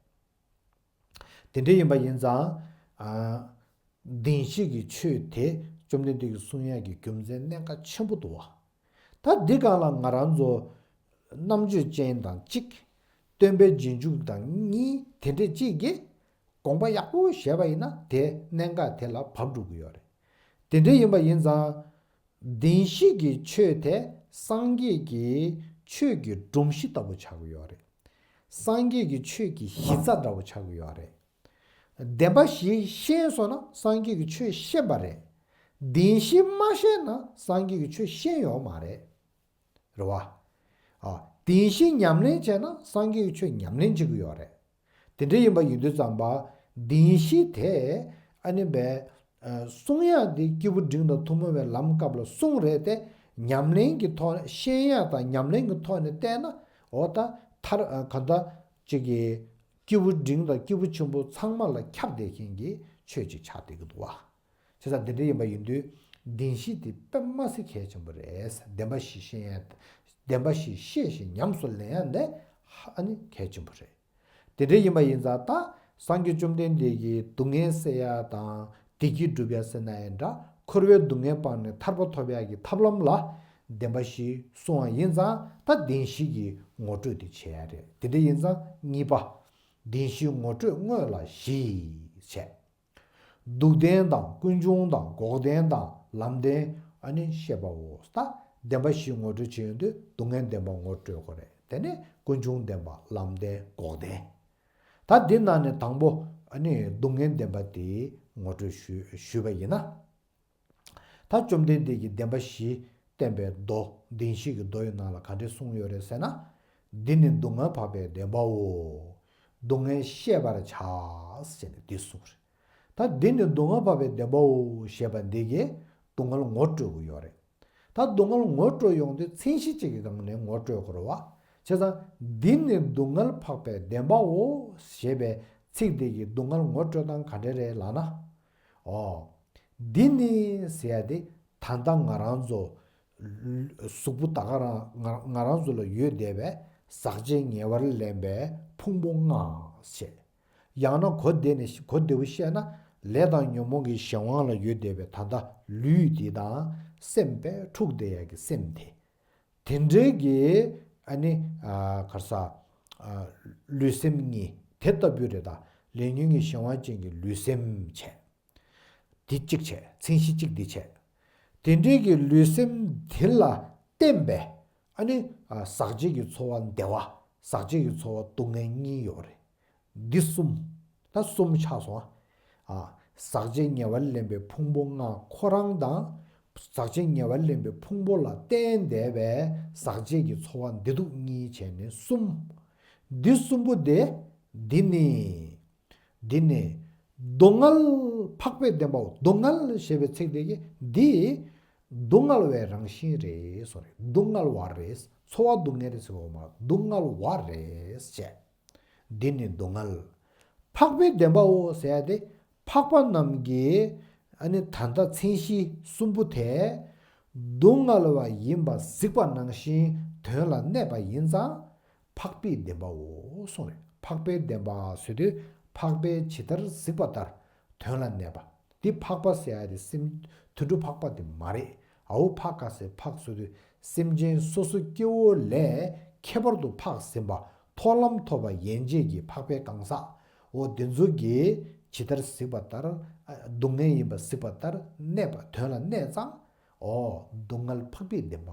དེ་འདྲ་ཡིན་པ་ཡིན་ཙང་། བདེན་བཞི་གི་ཆོས་དེ་བཅོམ་ལྡན་འདས་ཀྱིས་གསུང་ཡག་གི་རྒྱུ་མཚན་གནད་འགག་ཆེན་པོ་འདུག་བ། ད་འདི་སྒང་ལ་ང་རང་ཚོ་རྣམ་དཔྱོད་ཅན་དང་གཅིག་སྟོན་པའི་རྗེས་འཇུག་དང་གཉིས་དེ་འདྲས་གཅིག་གིས་དགོངས་པ་ཡག་པོ་བཞེས་པ་ཡིན་ན་དེ་གནད་འགག་དེ་ལ་བབས་འགྲོ་གི་ཡོད་རེད། དེ་འདྲ་ཡིན་པ་ཡིན་ཙང་། བདེན་བཞི་གི་ཆོས་དེ་སངས་རྒྱས་ཀྱི་ཆོས་ཀྱི་སྒྲོམ་གཞི་ལྟ་བུ་ཆགས་ཀྱི་ཡོད་རེད། སངས་རྒྱས་ཀྱི་ཆོས་ཀྱི་གཞི་རྩ་འདྲ་བོ་ཆགས་ཀྱི་ཡོད་རེད། བདེན་པ་བཞི་ཤེས་སོང་ན་སངས་རྒྱས་ཀྱི་ཆོས་ཤེས་པ་རེད། བདེན་བཞི་མ་ཤེས་ན་སངས་རྒྱས་ཀྱི་ཆོས་ཤེས་ཡོད་མ་རེད། རེད་བ། ཨ། བདེན་བཞི་ཉམས་ལེན་བྱས་ན་སངས་རྒྱས་ཀྱི་ཆོས་ཉམས་ལེན་བྱེད་ཀྱི་ཡོད་རེད། དེ་འདྲ་ཡིན་པ་ཡིན་དུས་ཙམ་པ། བདེན་བཞི་དེ་ཨ་ནི་བས། གསུང་ཡག་འདི་སྐྱེས་བུ་འབྲིང་དང་ཐུན་མོང་བའི་ལམ་སྐབས་ལ་གསུངས་རེད་དེ། ཉམས་ལེན་གྱི་ཐོག་ནས་ཤེས་ཡག་དང་ཉམས་ལེན་གྱི་ཐོག་ནས་བལྟས་ན། འོ་ད་མཐར་གང་ལྟར་གཅིག་གི་སྐྱེས་བུ་འབྲིང་དང་སྐྱེས་བུ་ཆེན་པོ་ཚང་མ་ལ་ཁྱབ་བསྡད་མཁན་གྱི་ཆོས་ཅིག་ཆགས་བསྡད་ཀྱི་འདུག་བ། བྱས་ཙང་འདི་འདྲ་ཡིན་པ་ཡིན་དུས་བདེན་བཞི་དེ་དཔེ་མ་སྲིད་གལ་ཆེན་པོ་རེད། བདེན་པ་བཞི་ཤེས་ཡག་བདེན་པ་བཞི་ཤེས་ཤིང་ཉམས་སུ་ལེན་ཡག་འདི་ཧ་ཨ་ནི་གལ་ཆེན་པོ་རེད། དེ་འདྲ་ཡིན་པ་ཡིན་ཙང་ད་སངས་རྒྱས་བཅོམ་ལྡན་འདས་ཀྱིས་སྡུག་བསྔལ་སེལ་ཡག་དང་བདེ་སྐྱིད་སྒྲུབ་ཡག་ཟེར་ན་ཡང་འདྲ། འཁོར་བའི་སྡུག་བསྔལ་སྤངས་ནས་ཐར་པ་ཐོབ་ཡག་གི་ཐབས་ལམ་ལ་བདེན་པ་བཞི་གསུངས་པ་ཡིན་ཙང་ད་བདེན་བཞི་གི་ངོ་སྤྲོད་དེ་བྱེད་ཡག་རེད། དེ་འདྲ་ཡིན་ཙང་གཉིས་པ། བདེན་བཞིའི་ངོ་སྤྲོད་དངོས་ལ་བཞི་བྱས། སྡུག་བདེན་དང་ཀུན་འབྱུང་དང་འགོག་བདེན་དང་ལམ་བདེན་ཨ་ནི་བཤད་པའོ། ད་བདེན་པ་བཞི་ངོ་སྤྲོད་བྱེད་ཡོང་དུས་སྡུག་བསྔལ་བདེན་པ་ངོ་སྤྲོད་དགོས་རེད། དེ་ནས་ཀུན་འབྱུང་བདེན་པ་ལམ་བདེན་འགོག་བདེན། ད་འདི་ནང་ནས་དང་པོ་ཨ་ནི་སྡུག་བསྔལ་བདེན་པ་དེ་ངོ་སྤྲོད་ཞུ་ཞུས་པ་ཡིན་ན། ད་བཅོམ་ལྡན་འདས་ཀྱིས་བདེན་པ་བཞི་བསྟན་པའི་མདོ་བདེན་བཞི་གི་མདོ་ཡི་ནང་ལ་ག་འདྲས་གསུངས་ཡོད་རེད་ཟེར་ན། འདི་ནི་སྡུག་བསྔལ་འཕགས་པའི་བདེན་པའོ། སྡུག་བསྔལ་ཤེས་པར་བྱ། ཟེར་ནས་འདི་གསུངས་རེད། ད་འདི་ནི་སྡུག་བསྔལ་འཕགས་པའི་བདེན་པའོ་ཞེས་པ་འདི་གིས་སྡུག་བསྔལ་ངོ་སྤྲོད་དགོས་ཡོད་རེད། ད་སྡུག་བསྔལ་ངོ་སྤྲོད་ཡོང་དུས་མཚན་གཞི་གཅིག་གི་སྒང་ནས་ངོ་སྤྲོད་དགོས་རེད་བ། བྱས་ཙང་འདི་ནི་སྡུག་བསྔལ་འཕགས་པའི་བདེན་པའོ་ཞེས་པའི་ཚིག་འདི་གིས་སྡུག་བསྔལ་ངོ་སྤྲོད་སྟངས་ག་འདྲ་རེད་ལབ་ན། ཨོ། འདི་ནི་ཟེར་ཡ་དེ་ད་ལྟ་ང་རང་ཚོ་གཟུགས་པོ་ད་ག་རང་ང་ང་རང་ཚོ་ལ་ཡོད་བསྡད་པའི་ཟག་བཅས་ཉེ་བར་ལེན་པའི་ཕུང་པོ་ལྔ་ཞེས། ཡང་ན་གོ་བདེ་ནས་གོ་བདེ་བོ་བཤད་ན་ལས་དང་ཉོན་མོངས་ཀྱི་གཞན་དབང་ལ་ཡོད་བསྡད་པའི་ད་ལྟ་ལུས་འདི་དང་སེམས་པས་འཁྲུགས་བསྡད་ཡ་གི་སེམས་དེ། དེ་འདྲའི་གི་ཨ་ནི་ཨ་ག་རེ་ཟ། ཨ་ལུས་སེམས་གཉིས་དེ་ལྟ་བུ་རེད་ད། ལས་ཉོན་གྱི་གཞན་དབང་ཅན་གྱི་ལུས་སེམས་བྱས། འདི་གཅིག་བྱས། མཚན་གཞི་གཅིག་འདི་བྱས། དེ་འདྲའི་གི་ལུས་སེམས་དེ་ལ་བརྟེན་པའི་ཨ་ནི་ཨ་ཟག་བཅས་ཀྱི་ཚོར་བ་བདེ་བ། ཟག་བཅས་ཀྱི་ཚོར་བ་སྡུག་བསྔལ་གཉིས་ཡོད་རེད། འདི་གསུམ། ད་གསུམ་ཆགས་སོང་ཨ། ཨ་ཟག་བཅས་ཉེ་བར་ལེན་པའི་ཕུང་པོ་ལྔ་ཁོ་རང་དང་། ཟག་བཅས་ཉེ་བར་ལེན་པའི་ཕུང་པོ་ལ་བརྟེན་བསྡད་པའི་ཟག་བཅས་ཀྱི་ཚོར་བ་བདེ་སྡུག་གཉིས་བྱས་ནས་གསུམ། འདི་གསུམ་པོ་དེ་འདི་ནི། འདི་ནི་སྡུག་བསྔལ་འཕགས་པའི་བདེན་པའོ། སྡུག་བསྔལ་ཞེས་པའི་ཚིག་དེ་གིས་འདི་སྡུག་བསྔལ་བའི་རང་བཞིན་རེད་གསུངས་རེད། སྡུག་བསྔལ་བ་རེད། ཚོར་བ་སྡུག་བསྔལ་རེད་ཟེར་བ་མ་རེད། སྡུག་བསྔལ་བ་རེད་ཅེས། འདི་ནི་སྡུག་བསྔལ་འཕགས་པའི་བདེན་པའོ་ཟེར་ཡ་དེ་འཕགས་པ་རྣམས་ཀྱི་ཨ་ནི་ད་ལྟ་མཚན་གཞི་གསུམ་པོ་དེ་སྡུག་བསྔལ་བ་ཡིན་པ་གཟིགས་པ་ནང་བཞིན་དོན་ལ་གནས་པ་ཡིན་ཙང་འཕགས་པའི་བདེན་པའོ་གསུངས་རེད། འཕགས་པའི་བདེན་པ་ཟེར་དུས་འཕགས་པས་ཇི་ལྟར་གཟིགས་པ་ལྟར་དོན་ལ་གནས་པ། འདི་འཕགས་པ་ཟེར་ཡ་དེ་སེམས་དོན་གྲུབ་འཕགས་པ་དེ་མ་རེད། ཨའུ་འཕགས་ག་ཟེར་འཕགས་ཟེར་དུས་སེམས་ཅན་སོ་སོ་སྐྱེ་བོ་ལས་ཁྱད་པར་དུ་འཕགས་ཟིན་པ་མཐོ་ལམ་ཐོབ་པ་ཡན་ཆད་ཀྱི་འཕགས་པའི་གང་ཟག་འོ་དེ་ཚོ་གིས་ཇི་ལྟར་གཟིགས་པ་ལྟར་སྡུག་བསྔལ་ཡིན་པ་གཟིགས་པ་ལྟར་གནས་པ་དོན་ལ་གནས་ཙང་། འོ་སྡུག་བསྔལ་འཕགས་པའི་བདེན་པ།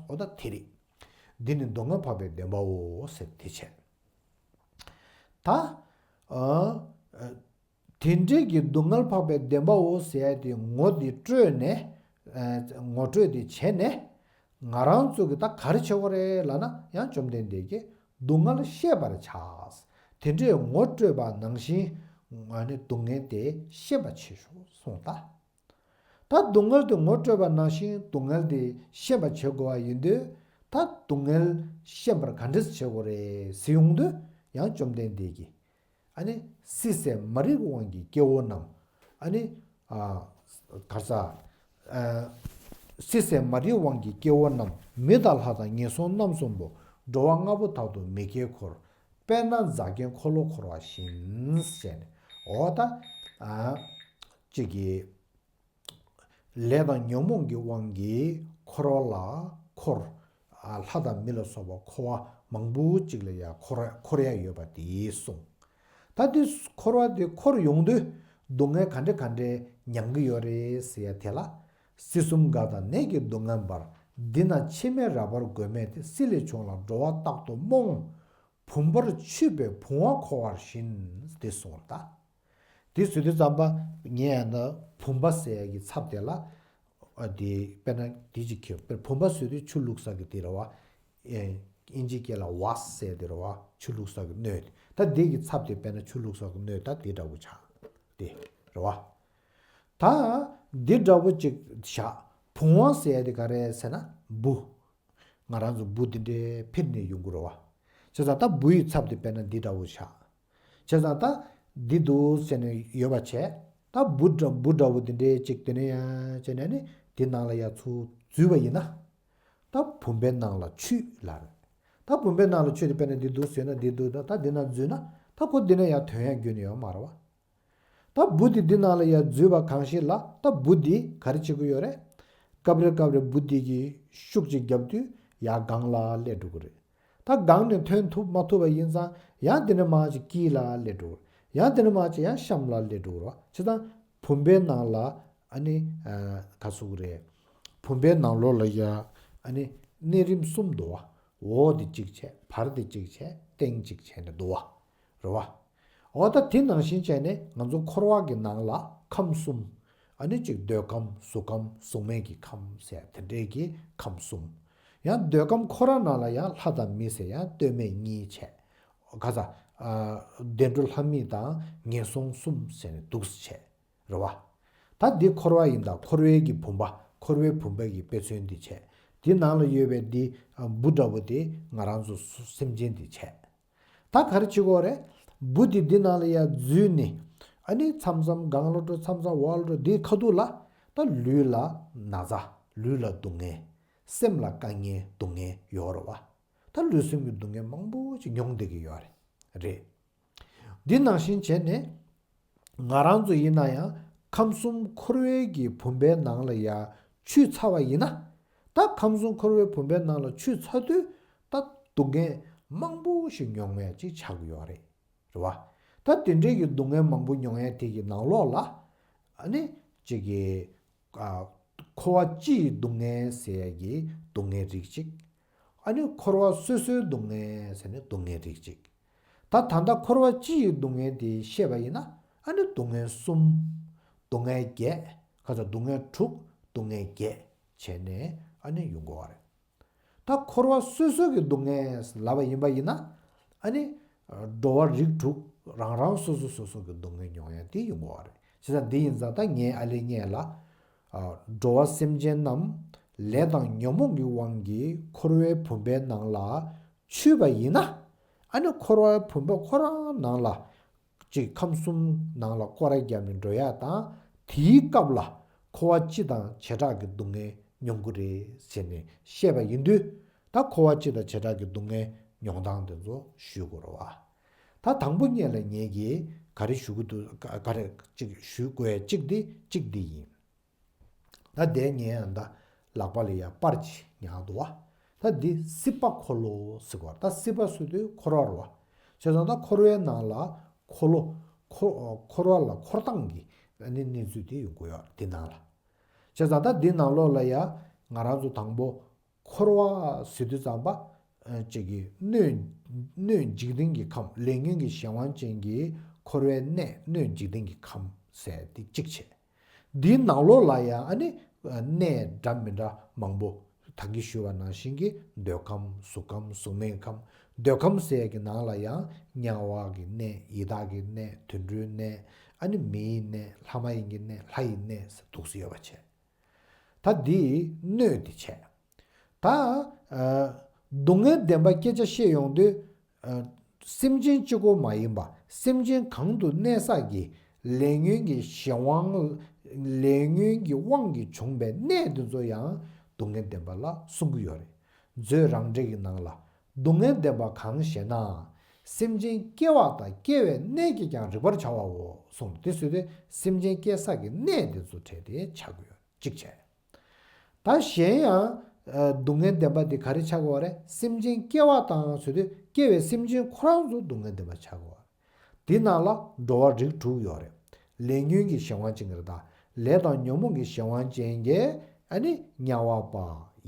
འོ་ད་དེ་རེད། འདི་ནི་སྡུག་བསྔལ་འཕགས་པའི་བདེན་པའོ་ཟེར་དེ་བྱས། ད། ཨ། དེ་འདྲའི་གི་སྡུག་བསྔལ་འཕགས་པའི་བདེན་པའོ་ཟེར་ཡ་དེ་ངོ་དེ་སྤྲོད་ནས། ཨ་ངོ་སྤྲོད་དེ་བྱས་ནས། ང་རང་ཚོ་གི་ད་ག་རེ་བྱེད་དགོས་རེད་ལབ་ན་ཡང་བཅོམ་ལྡན་འདས་ཀྱིས་སྡུག་བསྔལ་ཤེས་པར་བྱ། དེ་འདྲའི་ངོ་སྤྲོད་པ་ནང་བཞིན་ང་ནི་སྡུག་བསྔལ་དེ་ཤེས་པ་བྱེད་ཤོག་གསུངས་ད། ད་སྡུག་བསྔལ་དེ་ངོ་སྤྲོད་པ་ནང་བཞིན་སྡུག་བསྔལ་དེ་ཤེས་པ་བྱེད་དགོས་པ་ཡིན་དུས། ད་སྡུག་བསྔལ་ཤེས་པར་ག་འདྲས་བྱེད་དགོས་རེད་ཟེར་ཡོང་དུས། ཡང་བཅོམ་ལྡན་འདས་ཀྱིས། ཨ་ནི་སྲིད་ཟད་མ་རིག་དབང་གིས་སྐྱེ་བོ་རྣམས། ཨ་ནི་ཨ་ག་ས། ཨ་སྲིད་ཟད་མ་རིག་དབང་གིས་སྐྱེ་བོ་རྣམས། མི་དང་ལྷ་དང་ངན་སོང་རྣམ་གསུམ་པོ། འགྲོ་བ་ལྔ་པོ་དག་ཏུ་མི་སྐྱེ་འཁོར། དཔེར་ན་རྫ་མཁན་འཁོར་ལོ་འཁོར་བ་བཞིན། ཟེར་ནས། འོ་ད་ཨ་གཅིག་གིས། ལས་དང་ཉོན་མོངས་ཀྱི་དབང་གིས་འཁོར་བ་ལ་འཁོར། ཨ་ལྷ་དང་མི་ལ་སོགས་པ་འཁོར་བ་མང་པོ་ཅིག་ལ་ཡང་འཁོར་འཁོར་ཡ་ཡོད་པ་དེ་གསུངས། ད་དེ་འཁོར་བ་དེ་འཁོར་ཡོང་དུས་སྡུག་བསྔལ་ག་འདྲ་ག་འདྲ་མྱང་གི་ཡོད་རེད་ཟེར་ཡ་དེ་ལ། སྲིད་གསུམ་རྒ་དང་ནད་ཀྱིས་སྡུག་བསྔལ་འབར། འདི་ན་འཆི་མེད་རག་པར་དགོས་མེད་དེ། སྲིད་ལས་བྱུང་ལ་འགྲོ་བ་རྟག་ཏུ་རྨོངས། བུམ་པར་ཆུད་པས་བུང་བ་འཁོར་བར་བཞིན། དེ་གསུངས་པ་ལ། ད་དེ་བཟོས་དུས་ཙམ་པ་ངས་ཡང་ན་བུམ་པ་ཟེར་ཡ་གི་ཚབ་དེ་ལ། ཨ་དེ་དཔེར་ན་དེ་ཅིག་ཁྱེར། དཔེར་བུམ་པ་བཟོས་དུས་ཆུ་བླུགས་ས་གི་དེ་རེད་བ། ཨེ་ཨིན་ཇི་སྐད་ལ་ཝས་ཟེར་དེ་རེད་བ། ཆུ་བླུགས་ས་གི་སྣོད་དེ། ད་དེ་གི་ཚབ་དེ་དཔེར་ན་ཆུ་བླུགས་ས་གི་སྣོད་ད་དེ་འདྲ་བོ་ཆགས་དེ་རེད་བ། ད་འདི་འདྲ་བོ་ཅིག་བཞག་བུང་བ་ཟེར་ཡ་དེ་ག་རེ་ཟེར་ན་འབུ། ང་རང་ཚོ་འབུ་འདི་འདྲའི་འཕུར་ནས་ཡོང་གི་རེད་བ། བྱས་ཙང་ད་འབུ་ཡི་ཚབ་དེ་དཔེར་ན་འདི་འདྲ་བོ་ཆགས། བྱས་ཙང་ད་འདི་འདུག་ཟེར་ནས་ཡོད་པ་བྱས། ད་འབུ་འདྲ་འབུ་འདྲ་བོ་འདི་འདྲའི་ཅིག་དེ་ནས་ཡང་བྱས་ནས་ནི་འདི་ནང་ལ་ཡར་ཚུར་འཛུལ་བ་ཡིན་ན། ད་བུམ་པའི་ནང་ལ་ཆུད་ལབ་རེད། ད་བུམ་པའི་ནང་ལ་ཆུད་དེ་དཔེར་ན་འདི་འདུག་ཟེར་ན་འདི་འདུག་ད་ད་འདི་ན་འཛུལ་ན་ད་ཁོ་འདི་ནས་ཡར་ཐོན་ཡ་རྒྱུ་ནི་ཡོད་མ་རེད་བ། ད་འབུ་དེ་འདི་ནང་ལ་ཡར་འཛུལ་བ་གང་ཞིག་ལ། ད་འབུ་འདི་ག་རེ་བྱེད་ཀྱི་ཡོད་རེད། སྐབས་རེ་སྐབས་རེ་འབུ་འདི་གིས་ཤུགས་ཅིག་བརྒྱབ་དུས་ཡར་སྒང་ལ་སླེབས་འགྲོ་གི་རེད། ད་སྒང་ནས་ཐོན་ཐུབ་མ་ཐུབ་པ་ཡིན་ཙང་ཡང་འདི་ནས་མར་ཅིག་དཀྱིལ་ལ་སླེབས་འགྲོ་གི་རེད། ཡང་འདི་ནས་མར་ཅིག་ཡང་གཤམ་ལ་སླེབས་འགྲོ་གི་རེད་བ། བྱས་ཙང་བུམ་པའི་ནང་ལ་ཨ་ནི་ཨ་ག་ཟེར་དགོས་རེད། བུམ་པའི་ནང་ལོགས་ལ་ཡ་ཨ་ནི་གནས་རིམ་གསུམ་འདུག་བ། འོག་དེ་གཅིག་བྱས། བར་དེ་གཅིག་བྱས། སྟེང་གཅིག་བྱས་ནས་འདུག་བ། རེད་བ། འོ་ད་དེ་ནང་བཞིན་བྱས་ནས་ང་ཚོ་འཁོར་བ་གི་ནང་ལ་ཁམས་གསུམ། ཨ་ནི་གཅིག་འདོད་ཁམས་གཟུགས་ཁམས་གཟུགས་མེད་ཀྱི་ཁམས་ཟེར་དེ་འདྲའི་གི་ཁམས་གསུམ། ཡང་འདོད་ཁམས་ཁོ་རང་ནང་ལ་ཡང་ལྷ་དང་མི་ཟེར་ཡང་ལྟོས་མེད་གཉིས་བྱས། ག་ས། ཨ་བདེ་འགྲོ་ལྷ་མི་དང་ངན་སོང་གསུམ་ཟེར་ནས་འདུག་སེ་བྱས། རེད་བ། ད་འདི་འཁོར་བ་ཡིན་ད། འཁོར་བའི་གི་བུམ་པ། འཁོར་བའི་བུམ་པའི་གི་དཔེ་མཚོན་འདི་བྱས། འདི་ནང་ལ་ཡོད་པའི་འདི་འབུ་འདྲ་བོ་དེ་ང་རང་ཚོ་སེམས་ཅན་འདི་བྱས། ད་ག་རེ་བྱེད་དགོས་རེད། འབུ་འདི་འདི་ནང་ལ་ཡར་འཛུལ་ནས། ཨ་ནི་མཚམས་མཚམས་སྒང་ལ་འགྲོ། མཚམས་མཚམས་འོག་ལ་འགྲོ། འདིའི་ཁ་ཐུག་ལ་ད་ལུས་ལ་ན་ཚ། ལུས་ལ་སྡུག་བསྔལ། སེམས་ལ་དཀའ་ངལ་སྡུག་བསྔལ་ཡོད་རེད་བ། ད་ལུས་སེམས་ཀྱི་སྡུག་བསྔལ་མང་པོ་ཅིག་མྱོང་བསྡད་ཀྱི་ཡོད་རེད། རེད། འདི་ནང་བཞིན་བྱས་ནས་ང་རང་ཚོ་ཡིན་ན་ཡང་ཁམས་གསུམ་འཁོར་བའི་གི་བུམ་པའི་ནང་ལ་ཡར་ཆུད་ཚར་བ་ཡིན་ན། ད་ཁམས་གསུམ་འཁོར་བའི་བུམ་པའི་ནང་ལ་ཆུད་ཚར་དུས་ད་སྡུག་བསྔལ་མང་པོ་ཞིག་མྱོང་ཡ་ཅིག་ཆགས་ཀྱི་ཡོད་རེད། རེད་བ། ད་དེ་འདྲའི་གི་སྡུག་བསྔལ་མང་པོ་མྱོང་ཡ་དེ་གི་ནང་ལོགས་ལ། ཨ་ནི་གཅིག་གི་ཨ་འཁོར་བ་སྤྱི་ཡི་སྡུག་བསྔལ་ཟེར་ཡ་གི་སྡུག་བསྔལ་རིགས་གཅིག་ཨ་ནི་འཁོར་བ་སོ་སོའི་སྡུག་བསྔལ་ཟེར་ནས་སྡུག་བསྔལ་རིགས་གཅིག་ད་ད་ལྟ་འཁོར་བ་སྤྱི་ཡི་སྡུག་བསྔལ་དེ་བཤད་པ་ཡིན་ན། ཨ་ནི་སྡུག་བསྔལ་གསུམ། སྡུག་བསྔལ་བརྒྱད། ཁ་ཚ་སྡུག་བསྔལ་དྲུག་སྡུག་བསྔལ་བརྒྱད་བྱས་ནས་ཨ་ནི་ཡོང་གི་ཡོད་རེད། ད་འཁོར་བ་སོ་སོ་གི་སྡུག་བསྔལ་ལབ་པ་ཡིན་པ་ཡིན་ན། ཨ་ནི་འགྲོ་བ་རིགས་དྲུག་རང་རང་སོ་སོ་སོ་སོ་གི་སྡུག་བསྔལ་མྱོང་ཡ་དེ་ཡོང་གི་ཡོད་རེད། བྱས་ཙང་འདི་ཡིན་ཙང་ད་ངས་ཨ་ལས་ངས་ལ། ཨ་འགྲོ་བ་སེམས་ཅན་རྣམས་ལས་དང་ཉོན་མོངས་ཀྱི་དབང་གིས་འཁོར་བའི་བུམ་པའི་ནང་ལ་ཆུད་པ་ཡིན་ན། ཨ་ནི་འཁོར་བའི་བུམ་པ་ཁོ་རང་ནང་ལ་གཅིག་ཁམས་གསུམ་ནང་ལ་སྐོར་ར་བརྒྱབ་ནས་འགྲོ་ཡ་དང་། དེའི་སྐབས་ལ་འཁོར་བ་སྤྱི་དང་བྱེ་བྲག་གི་སྡུག་བསྔལ་མྱོང་གི་རེད་ཟེར་ནས་བཤད་པ་ཡིན་དུས། ད་འཁོར་བ་སྤྱི་དང་བྱེ་བྲག་གི་སྡུག་བསྔལ་མྱོང་སྟངས་དེ་ཚོ་ཞུ་དགོས་རེད་བ། ད་དང་པོ་ཉིད་ལ་ངེད་ཀྱིས་ག་རེ་ཞུ་གི་འདུག་ག་ག་རེ་གཅིག་ཞུ་དགོས་ཡ་གཅིག་འདི་གཅིག་འདི་ཡིན། ད་དེ་ངས་ཡང་ད་ལག་པ་ལ་ཡ་པར་ཅིག་ཉར་འདུག་བ། ད་འདི་སྲིད་པ་འཁོར་ལོ་ཟེར་བ། ད་སྲིད་པ་ཟེར་དུས་འཁོར་བ་རེད་བ། བྱས་ཙང་ད་འཁོར་བའི་ནང་ལ་འཁོར་ལོ། འཁོར་འཁོར་བ་ལ་འཁོར་སྟངས་ཀྱི་ཨ་ནི་གནས་ཚུལ་དེ་ཡོང་གི་ཡོད་རེད་འདི་ནང་ལ། བྱས་ཙང་ད་འདི་ནང་ལོགས་ལ་ཡ་ང་རང་ཚོ་དང་པོ་འཁོར་བ་ཟེར་དུས་ཙམ་པ། ཨ་ཅིག་གི་སྣོད་སྣོད་འཇིག་རྟེན་གྱི་ཁམས། ལས་ཉོན་གྱི་གཞན་དབང་ཅན་གྱི་འཁོར་བའི་གནས། སྣོད་འཇིག་རྟེན་གྱི་ཁམས་ཟེར་དེ་གཅིག་བྱས། འདིའི་ནང་ལོགས་ལ་ཡང་ཨ་ནི་གནས་འདྲ་མི་འདྲ་མང་པོ། ད་གིན་ཞུས་པ་ནང་བཞིན་གྱི་འདོད་ཁམས། གཟུགས་ཁམས། གཟུགས་མེད་ཁམས། འདོད་ཁམས་ཟེར་ཡ་གི་ནང་ལ་ཡང་དམྱལ་བ་གི་གནས། ཡི་དྭགས་ཀྱི་གནས། དུད་འགྲོའི་གནས། ཨ་ནི་མིའི་གནས། ལྷ་མ་ཡིན་གྱི་གནས། ལྷ་ཡི་གནས་ཟེར་འདུག་སེ་ཡོད་པ་བྱས། ད་འདི་སྣོད་དེ་བྱས། ད་ སྡུག་བསྔལ་བདེན་པ་སྐད་ཆ་བཤད་ཡོང་དུས། སེམས་ཅན་གཅིག་པོ་མ་ཡིན་པ། སེམས་ཅན་གང་དུ་གནས་ས་ཀྱི་ལས་ཉོན་གྱི་གཞན་དབང་། ལས་ཉོན་གྱི་དབང་གིས་བྱུང་པའི་གནས་དེ་ཚོ་ཡང་སྡུག་བསྔལ་བདེན་པ་ལ་གསུང་གི་ཡོད་རེད། མཛོད་རང་འགྲེལ་གྱི་ནང་ལ། སྡུག་བསྔལ་བདེན་པ་གང་ཞེ་ན། སེམས་ཅན་སྐྱེ་བ་དང་སྐྱེ་བའི་གནས་ཀྱིས་ཀྱང་རིག་པར་བྱ་བའོ་གསུངས། དེ་ཟེར་དུས་སེམས་ཅན་སྐྱེ་ས་ཀྱི་གནས་དེ་ཚོ་བྲལ་ཏེ་ཆགས་ཀྱི་ཡོད། གཅིག་བྱས། ད་གཞན་ཡང་། སྡུག་བསྔལ་བདེན་པ་དེ་ག་རེ་ཆགས་ཀྱི་ཡོད་རེད། སེམས་ཅན་སྐྱེ་བ་དང་ཟེར་དུས་སྐྱེ་བའི་སེམས་ཅན་ཁོ་རང་ཚོ་སྡུག་བསྔལ་བདེན་པ་ཆགས་ཀྱི་ཡོད་རེད། དེ་ནང་ལ་འགྲོ་བ་རིགས་དྲུག་ཡོད་རེད། ལས་ཉོན་གྱི་གཞན་དབང་ཅན་གྱི་རེད་ད། ལས་དང་ཉོན་མོངས་ཀྱི་གཞན་དབང་ཅན་གྱི། ཨ་ནི་དམྱལ་བ་པ།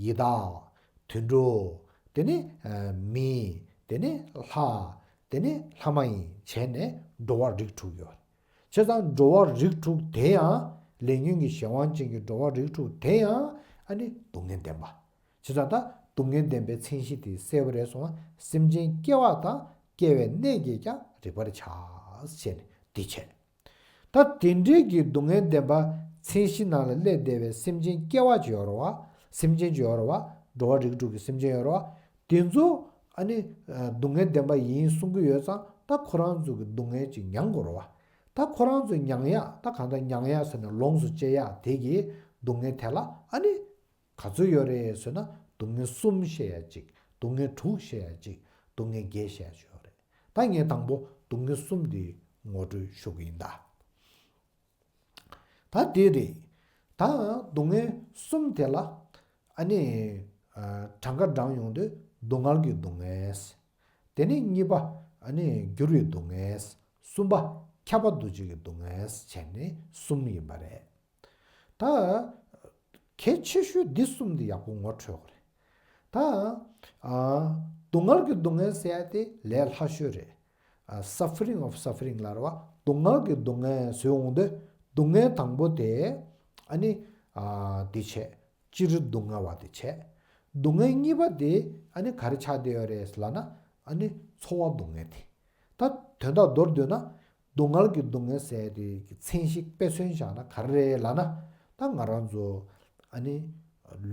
ཡི་དྭགས། དུད་འགྲོ། དེ་ནི་མི། དེ་ནི་ལྷ། དེ་ནི་ལྷ་མ་ཡིན་བྱས་ནས་འགྲོ་བ་རིགས་དྲུག་ཡོད་རེད། བྱས་ཙང་འགྲོ་བ་རིགས་དྲུག་དེ་ཡང་། ལས་ཉོན་གྱི་གཞན་དབང་ཅན་གྱི་འགྲོ་བ་རིགས་དྲུག་དེ་ཡང་ཨ་ནི་སྡུག་བསྔལ་བདེན་པ། བྱས་ཙང་ད་སྡུག་བསྔལ་བདེན་པའི་མཚན་གཞི་དེ་གསལ་པོ་རེད་སོང་བ། སེམས་ཅན་སྐྱེ་བ་དང་སྐྱེ་བའི་གནས་ཀྱིས་ཀྱང་རིག་པར་བྱ། ཞེས་ནས་འདི་བྱས། ད་དེ་འདྲའི་གི་སྡུག་བསྔལ་བདེན་པ་མཚན་གཞི་ནང་ལ་སླེབས་བསྡད་པའི་སེམས་ཅན་སྐྱེ་བ་ཅིག་ཡོད་རེད་བ། སེམས་ཅན་ཅིག་ཡོད་རེད་བ། འགྲོ་བ་རིགས་དྲུག་གི་སེམས་ཅན་ཡོད་རེད་བ། དེ་ཚོ་ཨ་ནི་སྡུག་བསྔལ་བདེན་པ་ཡིན་གསུང་གི་ཡོད་ཙང་ད་ཁོ་རང་ཚོ་གི་སྡུག་བསྔལ་ཅིག་མྱང་དགོས་རེད་བ། ད་ཁོ་རང་ཚོ་མྱང་ཡག་ད་གང་ལྟར་མྱང་ཡག་ཟེར་ན་ལོངས་སུ་སྤྱད་ཡག་དེ་གི་སྡུག་བསྔལ་དེ་ལ་ཨ་ནི་ག་ཚོད་ཡོད་རེད་ཟེར་ན་སྡུག་བསྔལ་གསུམ་བཤད་ཡག་ཅིག་སྡུག་བསྔལ་དྲུག་བཤད་ཡག་ཅིག་སྡུག་བསྔལ་བརྒྱད་བཤད་ཡག་ཅིག་ཡོད་རེད། ད་ངས་དང་པོ་སྡུག་བསྔལ་གསུམ་དེ་ངོ་སྤྲོད་ཞུ་གི་ཡིན་ད། ད་དེ་རེད། ད་སྡུག་བསྔལ་གསུམ་དེ་ལ་ཨ་ནི་གྲངས་ཀ་བགྲངས་ཡོང་དུས་སྡུག་བསྔལ་གྱི་སྡུག་བསྔལ། དེ་ནས་གཉིས་པ་ཨ་ནི་འགྱུར་བའི་སྡུག་བསྔལ། གསུམ་པ་ཁྱབ་པ་འདུ་བྱེད་ཀྱི་སྡུག་བསྔལ་བྱས་ནས་གསུམ་ཡིན་པ་རེད། ད་གལ་ཆེ་ཤོས་འདི་གསུམ་འདི་ཡག་པོ་ངོ་འཕྲོད་དགོས་རེད། ད་ཨ་སྡུག་བསྔལ་གྱི་སྡུག་བསྔལ་ཟེར་ཡ་དེ་ལས་སླ་ཤོས་རེད། ཨ་suffering of suffering ལབ་རེད་བ། སྡུག་བསྔལ་གྱི་སྡུག་བསྔལ་ཟེར་འོང་དུས་སྡུག་བསྔལ་དང་པོ་དེ་ཨ་ནི་ཨ་འདི་བྱས། སྤྱིར་སྡུག་བསྔལ་བ་དེ་བྱས། སྡུག་བསྔལ་གཉིས་པ་དེ་ཨ་ནི་ག་རེ་ཆགས་བསྡད་ཡོད་རེད་ལབ་ན། ཨ་ནི་ཚོར་བ་སྡུག་བསྔལ་དེ། ད་དོན་དག་མདོར་བསྡུས་ན། སྡུག་བསྔལ་གྱི་སྡུག་བསྔལ་ཟེར་དེ་གི་མཚན་གཞི་དཔེ་མཚོན་བཞག་ན་ག་རེ་རེད་ལབ་ན། ད་ང་རང་ཚོ་ཨ་ནི་